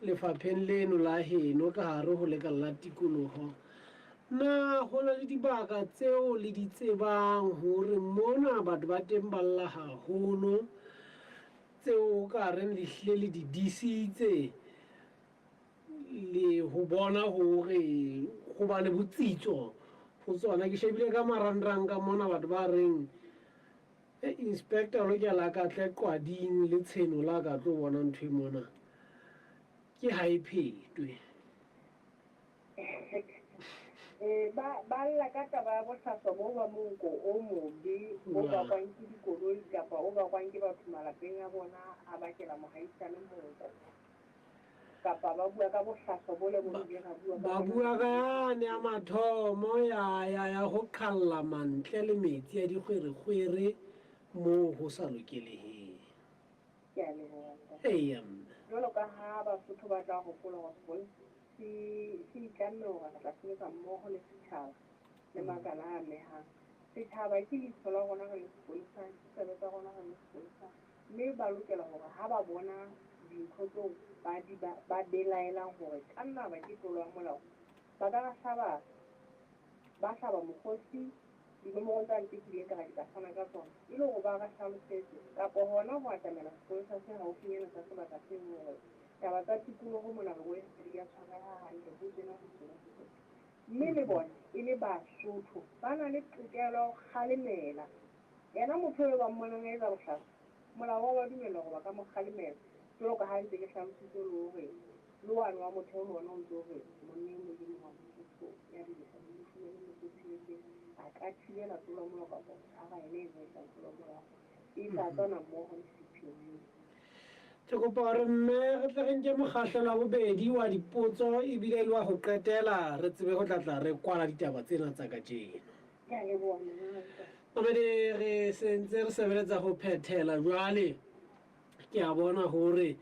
[SPEAKER 2] lefapheng leno la heno ka hare ho lekala la tikoloho, na ho na le dibaka tseo le di tsebang hore mona batho ba teng ba lla haholo tseo o ka reng le hlile le di disitse le ho bona hore ho ba le botsitso ho tsona? Ke shebile ka marangrang ka mona batho ba reng inspector o lokela ka tle Qwading le Tshenola ka tlo bona ntho e mona ke ha e phetwe.
[SPEAKER 1] Ba lla ka taba ya bohlaswa bo ba monko o mobe o bakwang ke dikoloi kapa o bakwang ke batho malapeng a bona a bakela mohaisane monko. Kapa ba bua ka bohlaswa bole bo re ileng ra bua ka
[SPEAKER 2] Ba
[SPEAKER 1] bona.
[SPEAKER 2] bua ka yane ya mathomo ya ya ya ho qhalla mantle le metsi a dikgwerekgwere moo ho sa lokeleheng.
[SPEAKER 1] Ke a leboha ntate.
[SPEAKER 2] Eya mme.
[SPEAKER 1] Jwalo ka ha Basotho ba tla hopola hore sepolesa se se itlamme hore re tla sebetsa mmoho le setjhaba le makala a amehang. Setjhaba ke leihlo la rona re le sepolesa, ke tsebe tsa rona re le sepolesa. Mme ba lokela hore ha ba bona dintho tseo ba di ba, ba belaelang hore ka nna ba ke tlolo ya molao, ba ka hlaba, ba hlaba mokgosi dinomorong tsa ntse ke ileng ka ra di ka fana ka tsona e le hore ba re hlalosetse kapa hona ho atamela sepolesa se haufinyana sa sebaka seo hore taba tsa tikoloho mona re bone ha di a tshwareha hantle ho tjena ho tjena ho tjena. Mme le bona e le Basotho ba na le tokelo ya ho kgalemela yena motho eo ba mmonang a etsa bohlaswa. Molao wa ba dumella hore ba ka mo kgalemela jwalo ka ha ntse ke hlalositse le hore Le wane wa motheo le ona o ntse o re monna e mong le mong wa Mosotho ya dilemo di 17 a ka thibela tlolo ya molao kapa ho tshwara yena eno a etsang tlolo ya molao. E tlatsana mmoho le sepheo eo.
[SPEAKER 2] Ke kopa hore mme re tle re nke mokgahlelo wa bobedi wa dipotso ebile e le wa ho qetela re tsebe ho tla tla re kwala ditaba tsena tsa kajeno.
[SPEAKER 1] Ke a leboha monghadi.
[SPEAKER 2] Mamedi re se ntse re sebeletsa ho phethela jwale. Ke a bona hore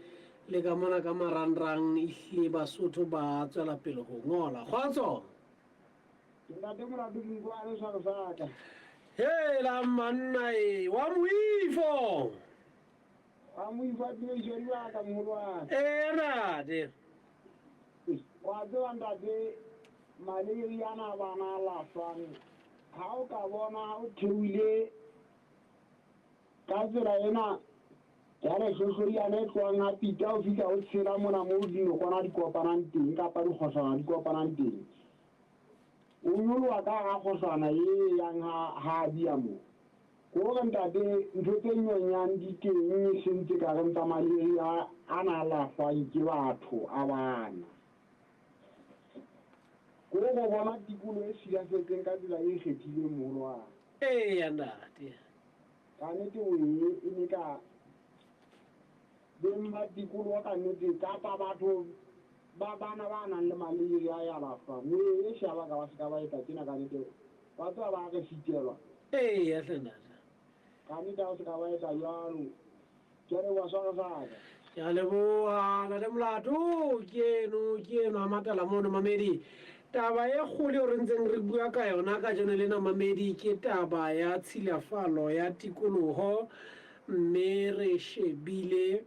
[SPEAKER 2] le ka mona ka marangrang ehlile Basotho ba tswela pele ho ngola. Kgotso!
[SPEAKER 3] Ntate Molato Dinkoane sware sa ka.
[SPEAKER 2] Hela manna e wa moifo.
[SPEAKER 3] Wa moifo a tumediso di wa ka moholo wa.
[SPEAKER 2] Ee ntate.
[SPEAKER 3] Wa tseba ntate malaria ana bana a lahlwang ha o ka bona ha o theohile Ka tsela ena ya lehlohloriana e tlohang ha Pita o fihla o tshela mona moo dinokwana di kopanang teng kapa dikgohlwana di kopanang teng. O nyoloha ka hara kgohlwana e yang ha ha Abia moo. Ke hore ntate ntho tse nyonyang di teng e seng tse ka reng tsa malaria ana a lahlwang ke batho a bana. Ke hore o bona tikoloho e silafetseng ka tsela e ikgethileng moholo wa ka.
[SPEAKER 2] Eya ntate.
[SPEAKER 3] Ka nnete o e e ne ka beng ba tikoloho ka nnete kapa batho ba bana ba nang le malaria ya ba fa o e shaba ka ba se ka ba etsa tjena ka nnete ba tseba ba re sitelwa.
[SPEAKER 2] Eya hle ntate.
[SPEAKER 3] Ka nnete ha o se ka ba etsa jwalo. Ke a leboha sware sa ka.
[SPEAKER 2] Ke a leboha Ntate Molato. Ke eno ke eno a matala mono mamedi. Taba e kgolo eo re ntseng re bua ka yona kajeno lena mamedi ke taba ya tshilafalo ya tikoloho mme re shebile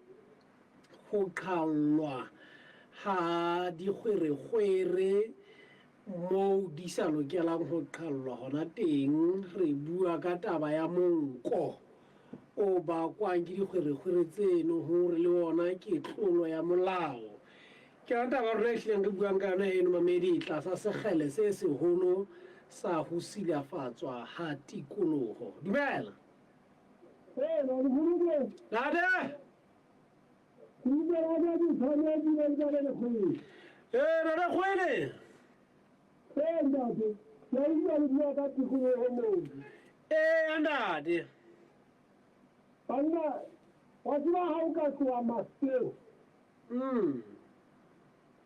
[SPEAKER 2] ho qhallwa ha dikgwerekgwere moo di sa lokelang ho qhallwa hona teng. Re bua ka taba ya monko o bakwang ke dikgwerekgwere tseno hore le ona ke tlolo ya molao. Ke yona taba rona e hlileng re buang ka yona eno mamedi tlasa sekgele se seholo sa ho silafatswa ha tikoloho. Dumela. Ntate. Ee, Ntate Kgwele.
[SPEAKER 3] Ee, ntate. Ke a utlwa le bua ka tikoloho moo.
[SPEAKER 2] Ee, ntate.
[SPEAKER 3] Banna, wa tseba ha o ka tloha Maseru.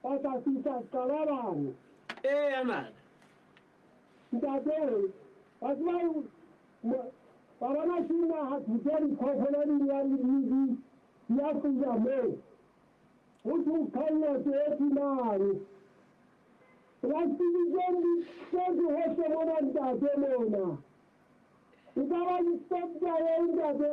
[SPEAKER 3] Wa tla fihla Qalabane.
[SPEAKER 2] Ee, ntate.
[SPEAKER 3] Ntate, wa tseba wa bona ke naha thutwa diphoofolo di ya di di ya fula moo. Ho thwe kganna tse mane. Plastic tse di tletse hohle mona ntate mona. E ka ba inspector eo ntate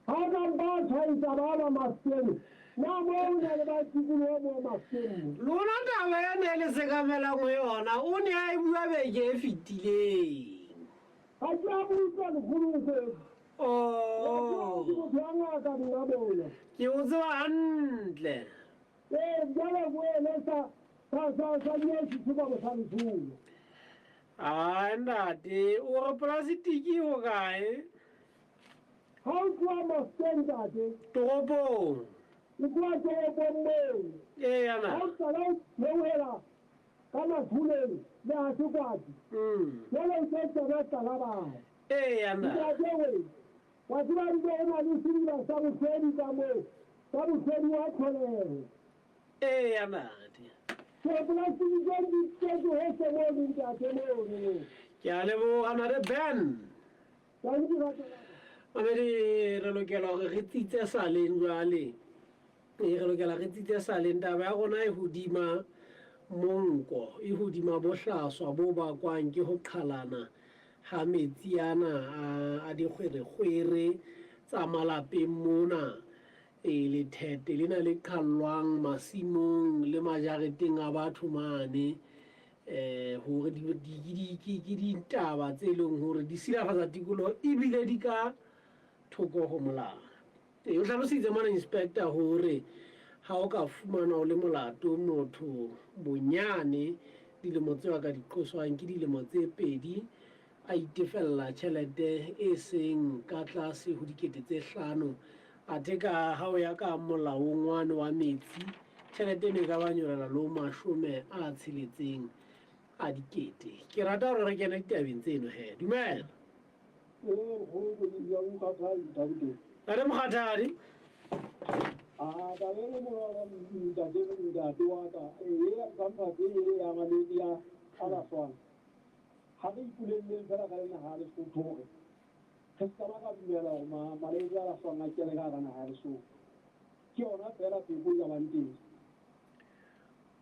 [SPEAKER 3] ha ka ba tshwaetsa ba ba maskeng. Na mo o na le ba tikoloho mo maskeng mo.
[SPEAKER 2] Lona taba ena e le sekamelang ho yona o ne a e bua beke e fetileng.
[SPEAKER 3] Ha ke a mo utlwa lekgolong.
[SPEAKER 2] Oh.
[SPEAKER 3] Ke motho wa ngaka monga bona.
[SPEAKER 2] Ke o tseba hantle.
[SPEAKER 3] Ee, jwale boele sa sa sa sa diesitse ka bohlale.
[SPEAKER 2] Ai ntate, o re polasitiki e hokae?
[SPEAKER 3] Ha o tloha Mafikeng ntate.
[SPEAKER 2] Toropong.
[SPEAKER 3] O tloha toropong moo.
[SPEAKER 2] Ee, ana.
[SPEAKER 3] Ha o qala o theohela ka Mathuleng le ha Sekwati. Jwale o tlo kena Qalabane.
[SPEAKER 2] Ee, ana.
[SPEAKER 3] Ntate we, wa tseba ebile ho na le sediba sa bohlwedi ka moo, sa bohlwedi wa tlholeho.
[SPEAKER 2] Ee, ntate.
[SPEAKER 3] Ke polastiki tse di tletse hohle mono ntate mono.
[SPEAKER 2] Ke a leboha ntate Ben.
[SPEAKER 3] Thank you, ntate.
[SPEAKER 2] Mamedi re lokela hore re tsitse saleng jwale. Ee, re lokela re tsitse saleng. Taba ya rona e hodima monko, e hodima bohlaswa bo bakwang ke ho qhalana ha metsi ana a, a dikgwerekgwere tsa malapeng mona. E, lethete lena le qhallwang masimong le majareteng a batho mane hore di, di, di, ke ditaba tse leng hore di silafatsa tikoloho ebile di ka thoko ho molao. E, o hlalositse mona inspector hore ha o ka fumana o le molato motho bonyane dilemo tseo a ka di qoswang ke dilemo tse pedi a itefella tjhelete e seng ka tlase ho 5 000 athe ka ha o ya ka molaong wane wa metsi. Tjhelete eno e ka ba nyolela le ho 60 a dikete. Ke rata hore re kene ditabeng tseno he. Dumela. Ntate Mokgathadi.
[SPEAKER 3] A taba e bonolo ntate ntate wa ka e ya company e ya malwetse a a laswang. Ha re ipolelleng fela ka le naha ya Lesotho hore re se ka ba ra dumela hore malwetse a laswang a kene ka hara naha ya Lesotho. Ke yona fela pheko e ka bang teng.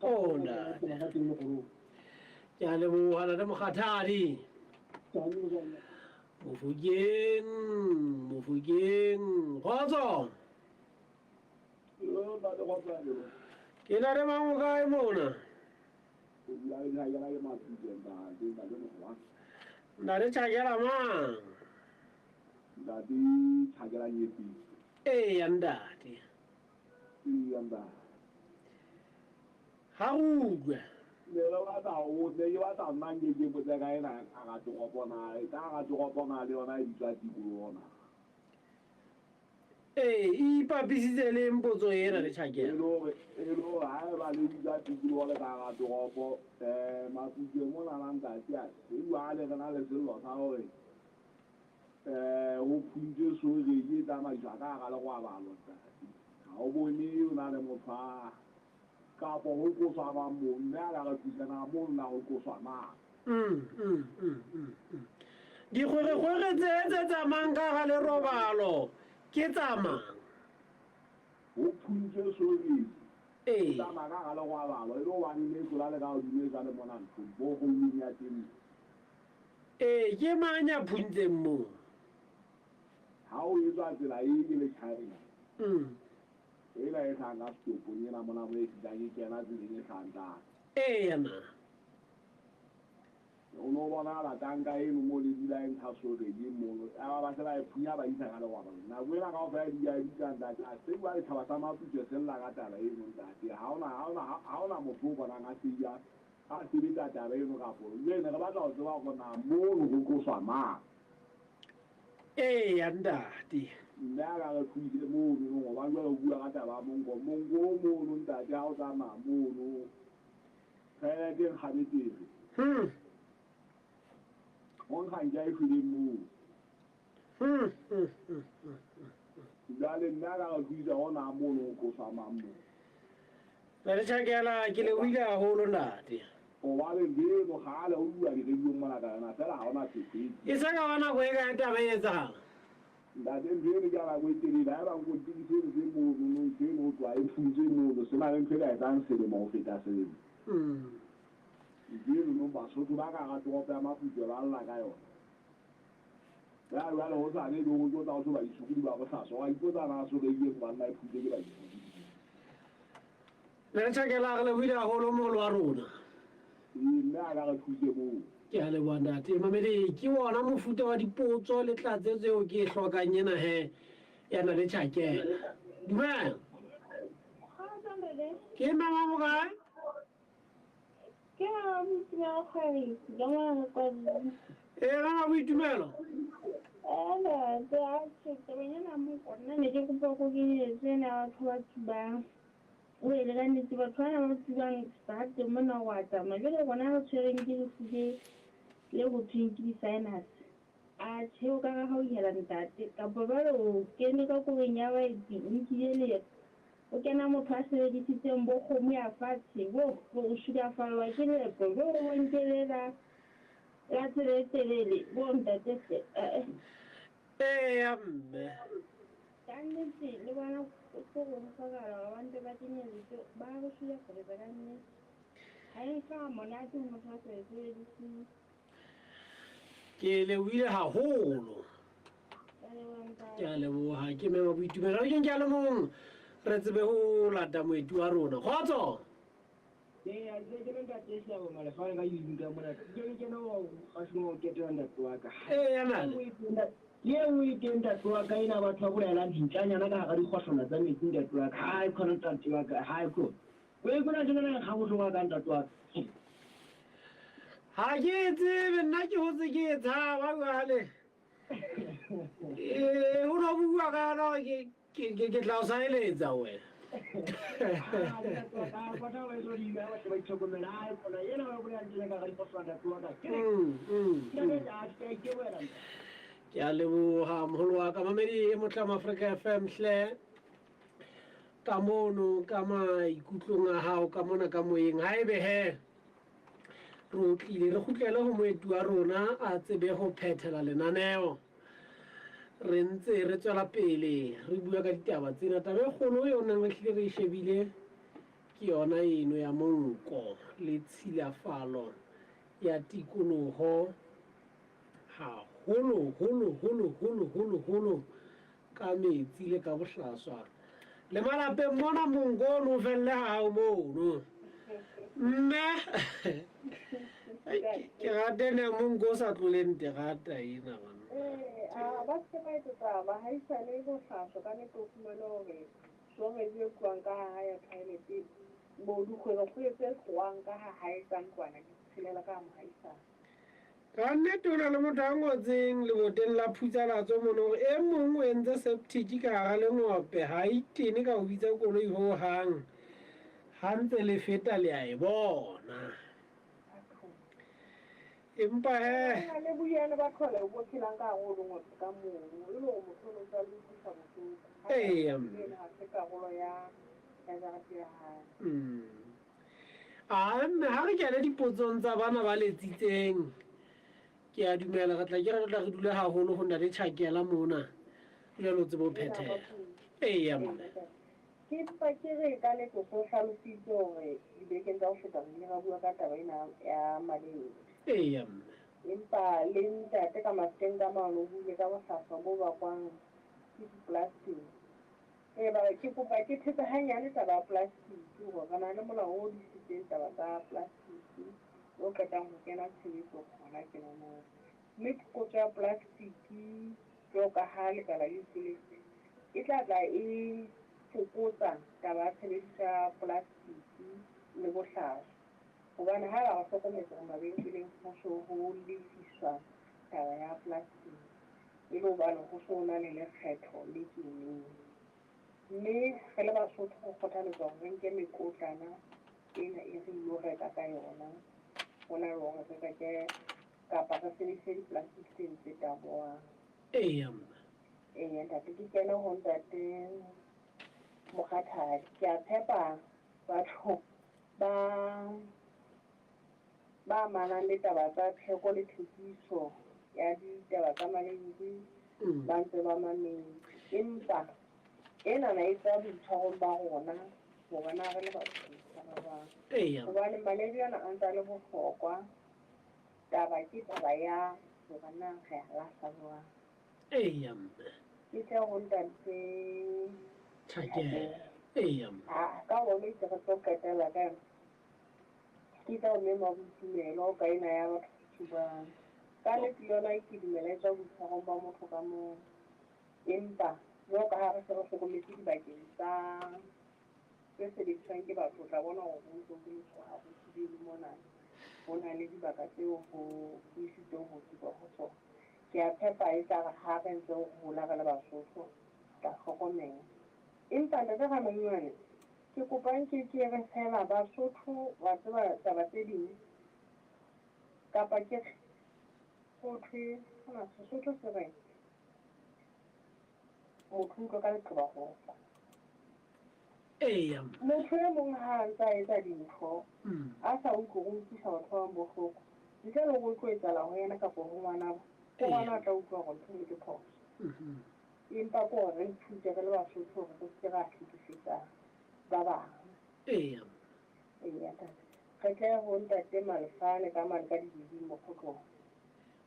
[SPEAKER 2] Oh, ntate. Ke a leboha ntate Mokgathadi. Mofokeng, Mofokeng. Kgotso. Ke na le mang o kae mona? Ntate Tjhakela mang?
[SPEAKER 5] Ntate Tjhakela Nyepi.
[SPEAKER 2] Eya ntate.
[SPEAKER 5] Eya ntate.
[SPEAKER 2] Ha re utlwe.
[SPEAKER 5] Ne re batla ho ne ke batla nna nke ke botse ka ena ka hara toropo na e ka hara toropo na le yona e bitswa tikoloho na.
[SPEAKER 2] Ee, e ipapisitse le eng potso ena le Tjhakela?
[SPEAKER 5] E le hore e le hore haeba le bitsa tikoloho le ka hara toropo eh Maputswe monana ntate a jwale re na le sello sa hore eh ho phuntswe soreji e tsamaiswa ka hara lerwabalo ntate. Ha o bone o na le motho a kapo ho tloswa mang moo mme a ka re thusa na mono na ho tloswa mang.
[SPEAKER 2] Dikgwerekgwere tse tse tsamayang ka hara lerobalo ke tsa mang?
[SPEAKER 5] Ho phuntswe soreji e
[SPEAKER 2] Ee.
[SPEAKER 5] tsamaya ka hara lerwabalo e le hobane e ne e tlola le ka hodimo e jwale mona nthong boholong ya teng.
[SPEAKER 2] Ee, ke mang ya phuntseng moo?
[SPEAKER 5] Ha o etswa tsela e ke le China. Ena e hlahang ka setopong ena mona mo e fihlang e kena tseleng e hlahang tlase.
[SPEAKER 2] Eya na.
[SPEAKER 5] O no bonahala tanka eno mo le dula e ntsha soreji mono. Yaba ba se ba e phunya ba isa ka lerwabalo. Nako ena kaofela di ya bitsa ntate. A se jwale tjhaba sa Maputswe se lla ka taba eno ntate. Ha hona ha hona ha hona motho o bonang a se a a sebetsa taba eno kapo. Jwale ne re batla ho tseba hore na mono ho tloswa mang.
[SPEAKER 2] Eya ntate.
[SPEAKER 5] Mme a ka re thuse mono no hobane jwale o bua ka taba ya monko. Monko o mono ntate ha o tsamaya mono toilet e nkga betere. Ho nkga ntja e shweleng moo. Jwale mme a ka re thusa hona mono ho tloswa mang moo.
[SPEAKER 2] Ntate Tjhakela ke lebohile haholo ntate.
[SPEAKER 5] Hobane ntho eno kgale ho bua di-radio-ng mona ka yona feela ha hona pheko e
[SPEAKER 2] E sa ka ba nako e kae taba e etsahala?
[SPEAKER 5] Ntate ntho eno ke ya nako e telele. Haeba nkontiki seno se mono no ntho eno ho tloha e phuntswe mono se na le ntho e ka etsang selemo ho feta selemo. Ntho eno no Basotho ba ka hara toropo ya Maputswe ba lla ka yona. Ya jwale hosane ebe ho tlo tla ho thwe baitshokodi ba bohlaswa. Wa ipotsa na so reileng banna e phuntswe ke baitshokodi.
[SPEAKER 2] Ntate Tjhakela re lebohile haholo moholo wa rona.
[SPEAKER 5] Ee, mme a ka re thuse moo.
[SPEAKER 2] Ke a leboha ntate. Mamedi ke ona mofuta wa dipotso le tlatsetso eo ke e hlokang ena he ya na le Tjhakela. Dumela.
[SPEAKER 1] Kgotso ntate.
[SPEAKER 2] Ke mme wa mokae?
[SPEAKER 1] Ke mama Boitumelo Kgwedi, ke mona Mokwalli.
[SPEAKER 2] Ee, mama Boitumelo.
[SPEAKER 1] Ee ntate, atjhe tabeng ena ya monko nna ne ke kopa ko kenyeletse ena ya batho ba tsubang. O ele ka nnete batho bana ba tsubang seterateng mona wa tsamaya. Jwale rona re tshwereng ke lefu le le ho thweng ke di-sinus. Atjhe o ka re hauhela ntate kapa jwale o kene ka koloing ya baeti o nkile leeto. O kena motho a sebedisitseng bo kgomo ya fatshe bo o sulafallwa ke leeto jo o nkele la la tsela e telele bo ntate hle eh.
[SPEAKER 2] Eya mme.
[SPEAKER 1] Ka nnete le bona ko go hlokahala hore ba mpe ba kenyelletswe ba re sulafaletsa ka nnete. Ha e nkga monate ho motho a sa e sebediseng.
[SPEAKER 2] Ke lebohile haholo. Ke a leboha ke mema Boitumelo. Re keng ke a le mong re tsebe ho lata moeti wa rona. Kgotso.
[SPEAKER 4] Ee, a ntse ke le ntate Siyabonga lefane ka YouTube ka mona. Ke ke kena ho kgashong ho ketela ntate wa ka.
[SPEAKER 2] Ee, nale.
[SPEAKER 4] Ke e nngwe e teng ntate wa ka ena batho ba bolaelang dintlanyana ka hara dikgohlwana tsa metsi ntate wa ka. Hai khona ntate wa ka, hai khona. O e kona tjena na nkga bohloko ka ntate wa ka.
[SPEAKER 2] Ha ke e tsebe nna ke hotse ke e tshaba jwale. Ee, ho no bua ka yona hore ke tla o saeletsa wena. Ke a leboha moholo wa ka mamedi e motle wa Afrika FM hle ka mono ka maikutlong a hao ka mona ka moyeng ha ebe he re otlile re kgutlele ho moeti wa rona a tsebe ho phethela lenaneo. Re ntse re tswela pele re bua ka ditaba tsena. Taba e kgolo eo neng re hlile re e shebile ke yona eno ya monko le tshilafalo ya tikoloho haholo holo holo holo holo holo ka metsi le ka bohlaswa. Le malapeng mona monko o no felle ha hao mono. Mme ke rata ena ya monko o sa tloleng terata ena banna.
[SPEAKER 1] Ee, ba se ba etsetsa bahaisane bohlaswa ka nnete o fumane hore sewerage e tlohang ka ha hae ya toilet bo dikgwerekgwere tse tlohang ka ha hae tsa ntlwana di tshelela ka ha mohaisane.
[SPEAKER 2] Ka nnete ho na le motho a ngotseng leboteng la phutsalatso mono hore e mong o entse septic ka hara lengope ha a itene ka ho bitsa koloi ho hang. Ha ntse le feta le a e bona. Empa he.
[SPEAKER 1] Ho na le boyena ba tlholeho bo phelang ka hare ho lengope ka mono, e le hore motho o no ntse a le utlwisa bohloko. Ha
[SPEAKER 2] Eya.
[SPEAKER 1] Ha se karolo ya jarete ya hae.
[SPEAKER 2] A mme ha re kene dipotsong tsa bana ba letsitseng, ke a dumela re tla ke re tla re dule haholo ho ntate Tjhakela mona. Jwale o tsebe ho phethela. Eya mme.
[SPEAKER 1] Ke mpa ke re ka nnete o so hlalositse hore dibekeng tsa ho feta re ile ra bua ka taba ena ya maleng.
[SPEAKER 2] Eya mme.
[SPEAKER 1] Empa le ntate ka Mafikeng ka mane o buile ka bohlaswa bo bakwang ke di-plastic. Ee, ba ke kopa ke thetse hanyane taba ya plastic hore re na le molao o disitseng taba tsa plastic o qetang ho kena tshebetsong hona tjena na. Mme phokotso ya plastic jwalo ka ha lekala le ipoletse e tla tla e fokotsa taba ya tshebediso ya plastic le bohlaswa. Hobane haeba re hlokometse hore mabenkeleng ho so ho lefiswa taba ya plastic e le hobane ho so na le lekgetho le keneng. Mme re le Basotho re kgothaletswa hore re nke mekotlana ena e re ilo reka ka yona ho na le hore re reke kapa re sebedise di-plastic tseno tse tabohang.
[SPEAKER 2] Eya mme.
[SPEAKER 1] Eya ntate, ke kene ho ntate Mokgathadi. Ke a tshepa batho ba ba amanang le taba tsa theko le thekiso ya ditaba tsa malebidi ba ntse ba mametse. Empa enana e tswa boitshwarong ba rona hore na re le batho re itshwara jwang.
[SPEAKER 2] Eya.
[SPEAKER 1] Hobane malebedi ana a ntse a le bohlokwa. Taba ke taba ya hore na re a lahla jwang.
[SPEAKER 2] Eya mme.
[SPEAKER 1] Ke tle ho ntate
[SPEAKER 2] Tjhakela. Eya mme.
[SPEAKER 1] Ah, ka hore itse re tlo qetella ka yona. Ke tla o mema boitumelo ka ena ya batho tsubang. Ka nnete le yona ke dumela e tswa boitshwarong ba motho ka mong. Empa jwalo ka ha re se re hlokometse dibakeng tsa tse sebediswang ke batho, o tla bona hore ho ntso ho etswa ha ho tsubelwe mona. Ho na le dibaka tseo ho isitsweng ho tsuba ho tsona. Ke a tshepa e tla re ha re ntse re hola re le Basotho, re tla hlokomela. Empa ntate Ramanyane, ke kopa nke ke re fela Basotho wa tseba taba tse ding kapa ke re ho thwe hona Sesotho se reng motho utlwa ka leqeba ho fa.
[SPEAKER 2] Eya mme.
[SPEAKER 1] Motho e mong ha a ntse a etsa dintho a sa utlwe hore o utlwisa batho ba bang bohloko, ntle le hore o tlo etsahala ho yena kapa ho ngwanabo, ke ngwana a tla utlwa hore ntho eno ke phoso. Empa ke hore re ithute re le Basotho hore re seke ra hlekefetsa ba bang.
[SPEAKER 2] Eya.
[SPEAKER 1] Eya ntate. Re tle ho ntate Malefane ka mane ka dibiding mokgotlong.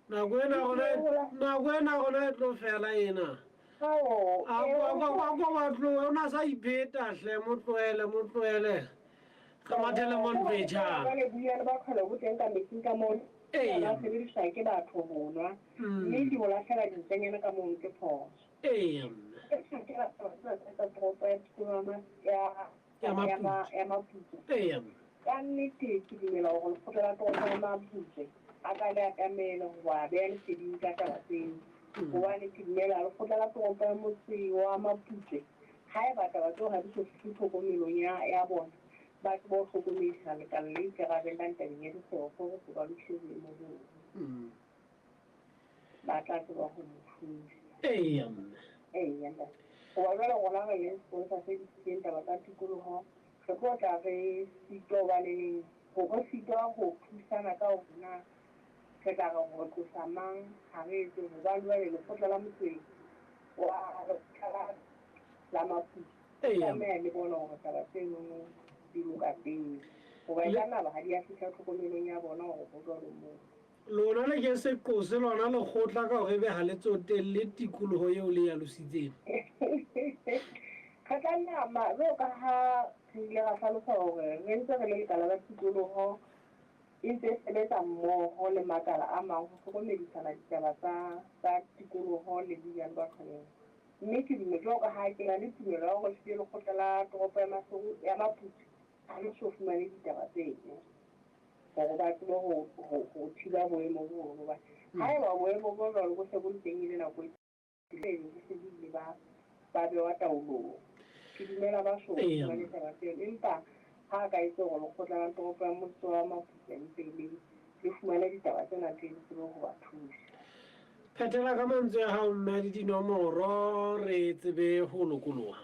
[SPEAKER 2] Nako ena rona nako ena rona e tlo fela ena.
[SPEAKER 1] Ao,
[SPEAKER 2] A kwa kwa ba tlohe o na sa ipheta hle mo tlohele mo tlohele. Re mathele mo ntlo e tjhang.
[SPEAKER 1] Jwale boiyane ba tlholeho bo teng ka metsing ka mono.
[SPEAKER 2] Eya.
[SPEAKER 1] Ba sebediswa ke batho ho nwa. Mme di ho lahlela dintjanyana ka mono ke phoso.
[SPEAKER 2] Eya mme.
[SPEAKER 1] Tsa toropo ya tikoloho ya
[SPEAKER 2] Ya Maputswe.
[SPEAKER 1] ya Maputswe.
[SPEAKER 2] Eya mme.
[SPEAKER 1] Ka nnete ke dumela hore lekgotla la toropo ya Maputswe a ka le atamele ho ba beha leseding ka taba tseo. Hobane ke dumela lekgotla la toropo ya motse wa Maputswe Haeba taba tseo ha di so fihle tlhokomelong ya ya bona, ba tsebe ho hlokomedisa lekala le ikarabellang tabeng ya dikgwebo hore ba lokise boemo boo. Ba tla tseba ho mo thusa.
[SPEAKER 2] Eya mme.
[SPEAKER 1] Eya ntate. Hoba jwale rona re le sepolesa se disitseng taba tsa tikoloho, re tlo tla re sitwa hobaneneng ho re sitwa ho thusana ka hore na re tla re re tlosa mang ha re etse hobane jwale lekgotla la motseng wa lekgotla la la Maputswe tlameha le bone hore taba tsenono di loka pele hoba e ka nna ba ha di a fihla tlhokomelong ya bona hore ho jwalo moo.
[SPEAKER 2] Lona le ke se qose lona lekgotla ka hore ebe ha le tsotelle tikoloho eo le e alositseng.
[SPEAKER 1] Re tlameha ma jwalo ka ha re ile ra hlalosa hore re ntse re le lekala la tikoloho e ntse e sebetsa mmoho le makala a mang ho hlokomedisana ditaba tsa tsa tikoloho le boiyane ba tlholeho. Mme ke dume jwalo ka ha ke na le tumelo ya hore ehlile lekgotla la toropo ya Maseru ya Maputswe ha le so fumane ditaba tseno hore ba tsebe ho ho ho thiba boemo bono. Hobane haeba boemo bo jwalo bo se bo le teng e le nako e telele bo se bo ile ba ba bewa taolong. Ke dumela ba so fumane taba tseno. Empa ha a ka etsa hore lekgotla la toropo ya motse wa Maputswe mpe le le fumane ditaba tsena tle le tsebe ho ba thusa.
[SPEAKER 2] Phethela ka mantswe a hao mme le dinomoro re tsebe ho lokoloha.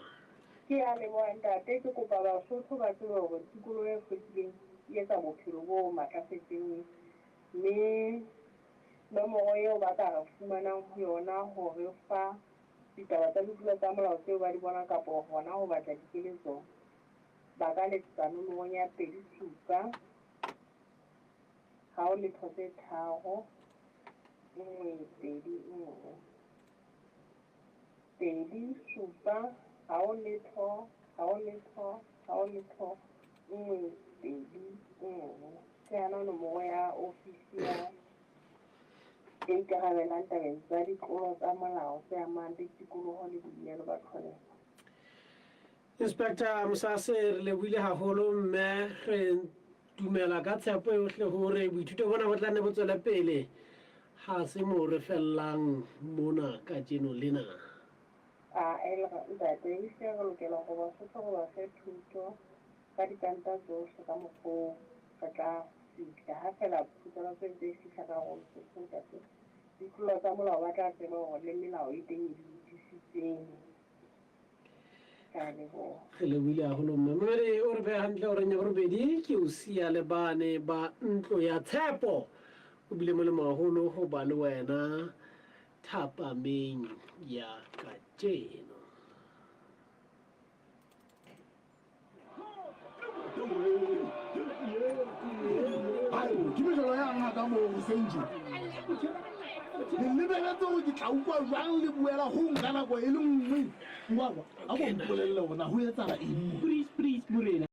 [SPEAKER 1] Ke a leboha ntate, ke kopa Basotho ba tsebe hore tikoloho e hlwekileng e etsa bophelo bo matlafetseng mme nomoro eo ba ka re fumanang ho yona ho re fa ditaba tsa ditlolo tsa molao tseo ba di bonang kapo hona ho batla dikeletso ba ka letsetsa nomorong ya 27 ha ho letho tse 3 1 2 1 2 7 ha ho letho ha ho letho ha ho letho 1 2 1. Ke yona nomoro ya ofisi ya e ikarabelang tabeng tsa ditlolo tsa molao tse amang le tikoloho le boineelo ba tlholeho.
[SPEAKER 2] Inspector Mosase, re lebohile haholo mme re dumela ka tshepo yohle hore boithuto bona bo tla nne bo tswele pele. Ha se moo re fellang mona kajeno lena.
[SPEAKER 1] A ntate, ehlile re lokela hore Basotho re ba fe thuto ka dikanta tsohle ka mokgwa oo re tla fihla. Ha feela phatlalatso e ntse e fihla ka hare ho Lesotho ntate, ditlolo tsa molao ba tla tseba hore le melao e teng e di lokisitseng. Ke a leboha.
[SPEAKER 2] Re lebohile haholo mme. Momedi o re beha hantle horeng ya borobedi ke o siya le bane ba ntlo ya tshepo. O bile molemo haholo ho ba le wena thapameng ya kajeno.
[SPEAKER 5] Ke mejolo ya ngaka moo hoseng tje. Le lebeletse hore ke tla utlwa jwang le buela ho nka nako e le nngwe. Ngwakwa, a ko mpolelle hore na ho etsahala eng moo.
[SPEAKER 4] Please, please, morena.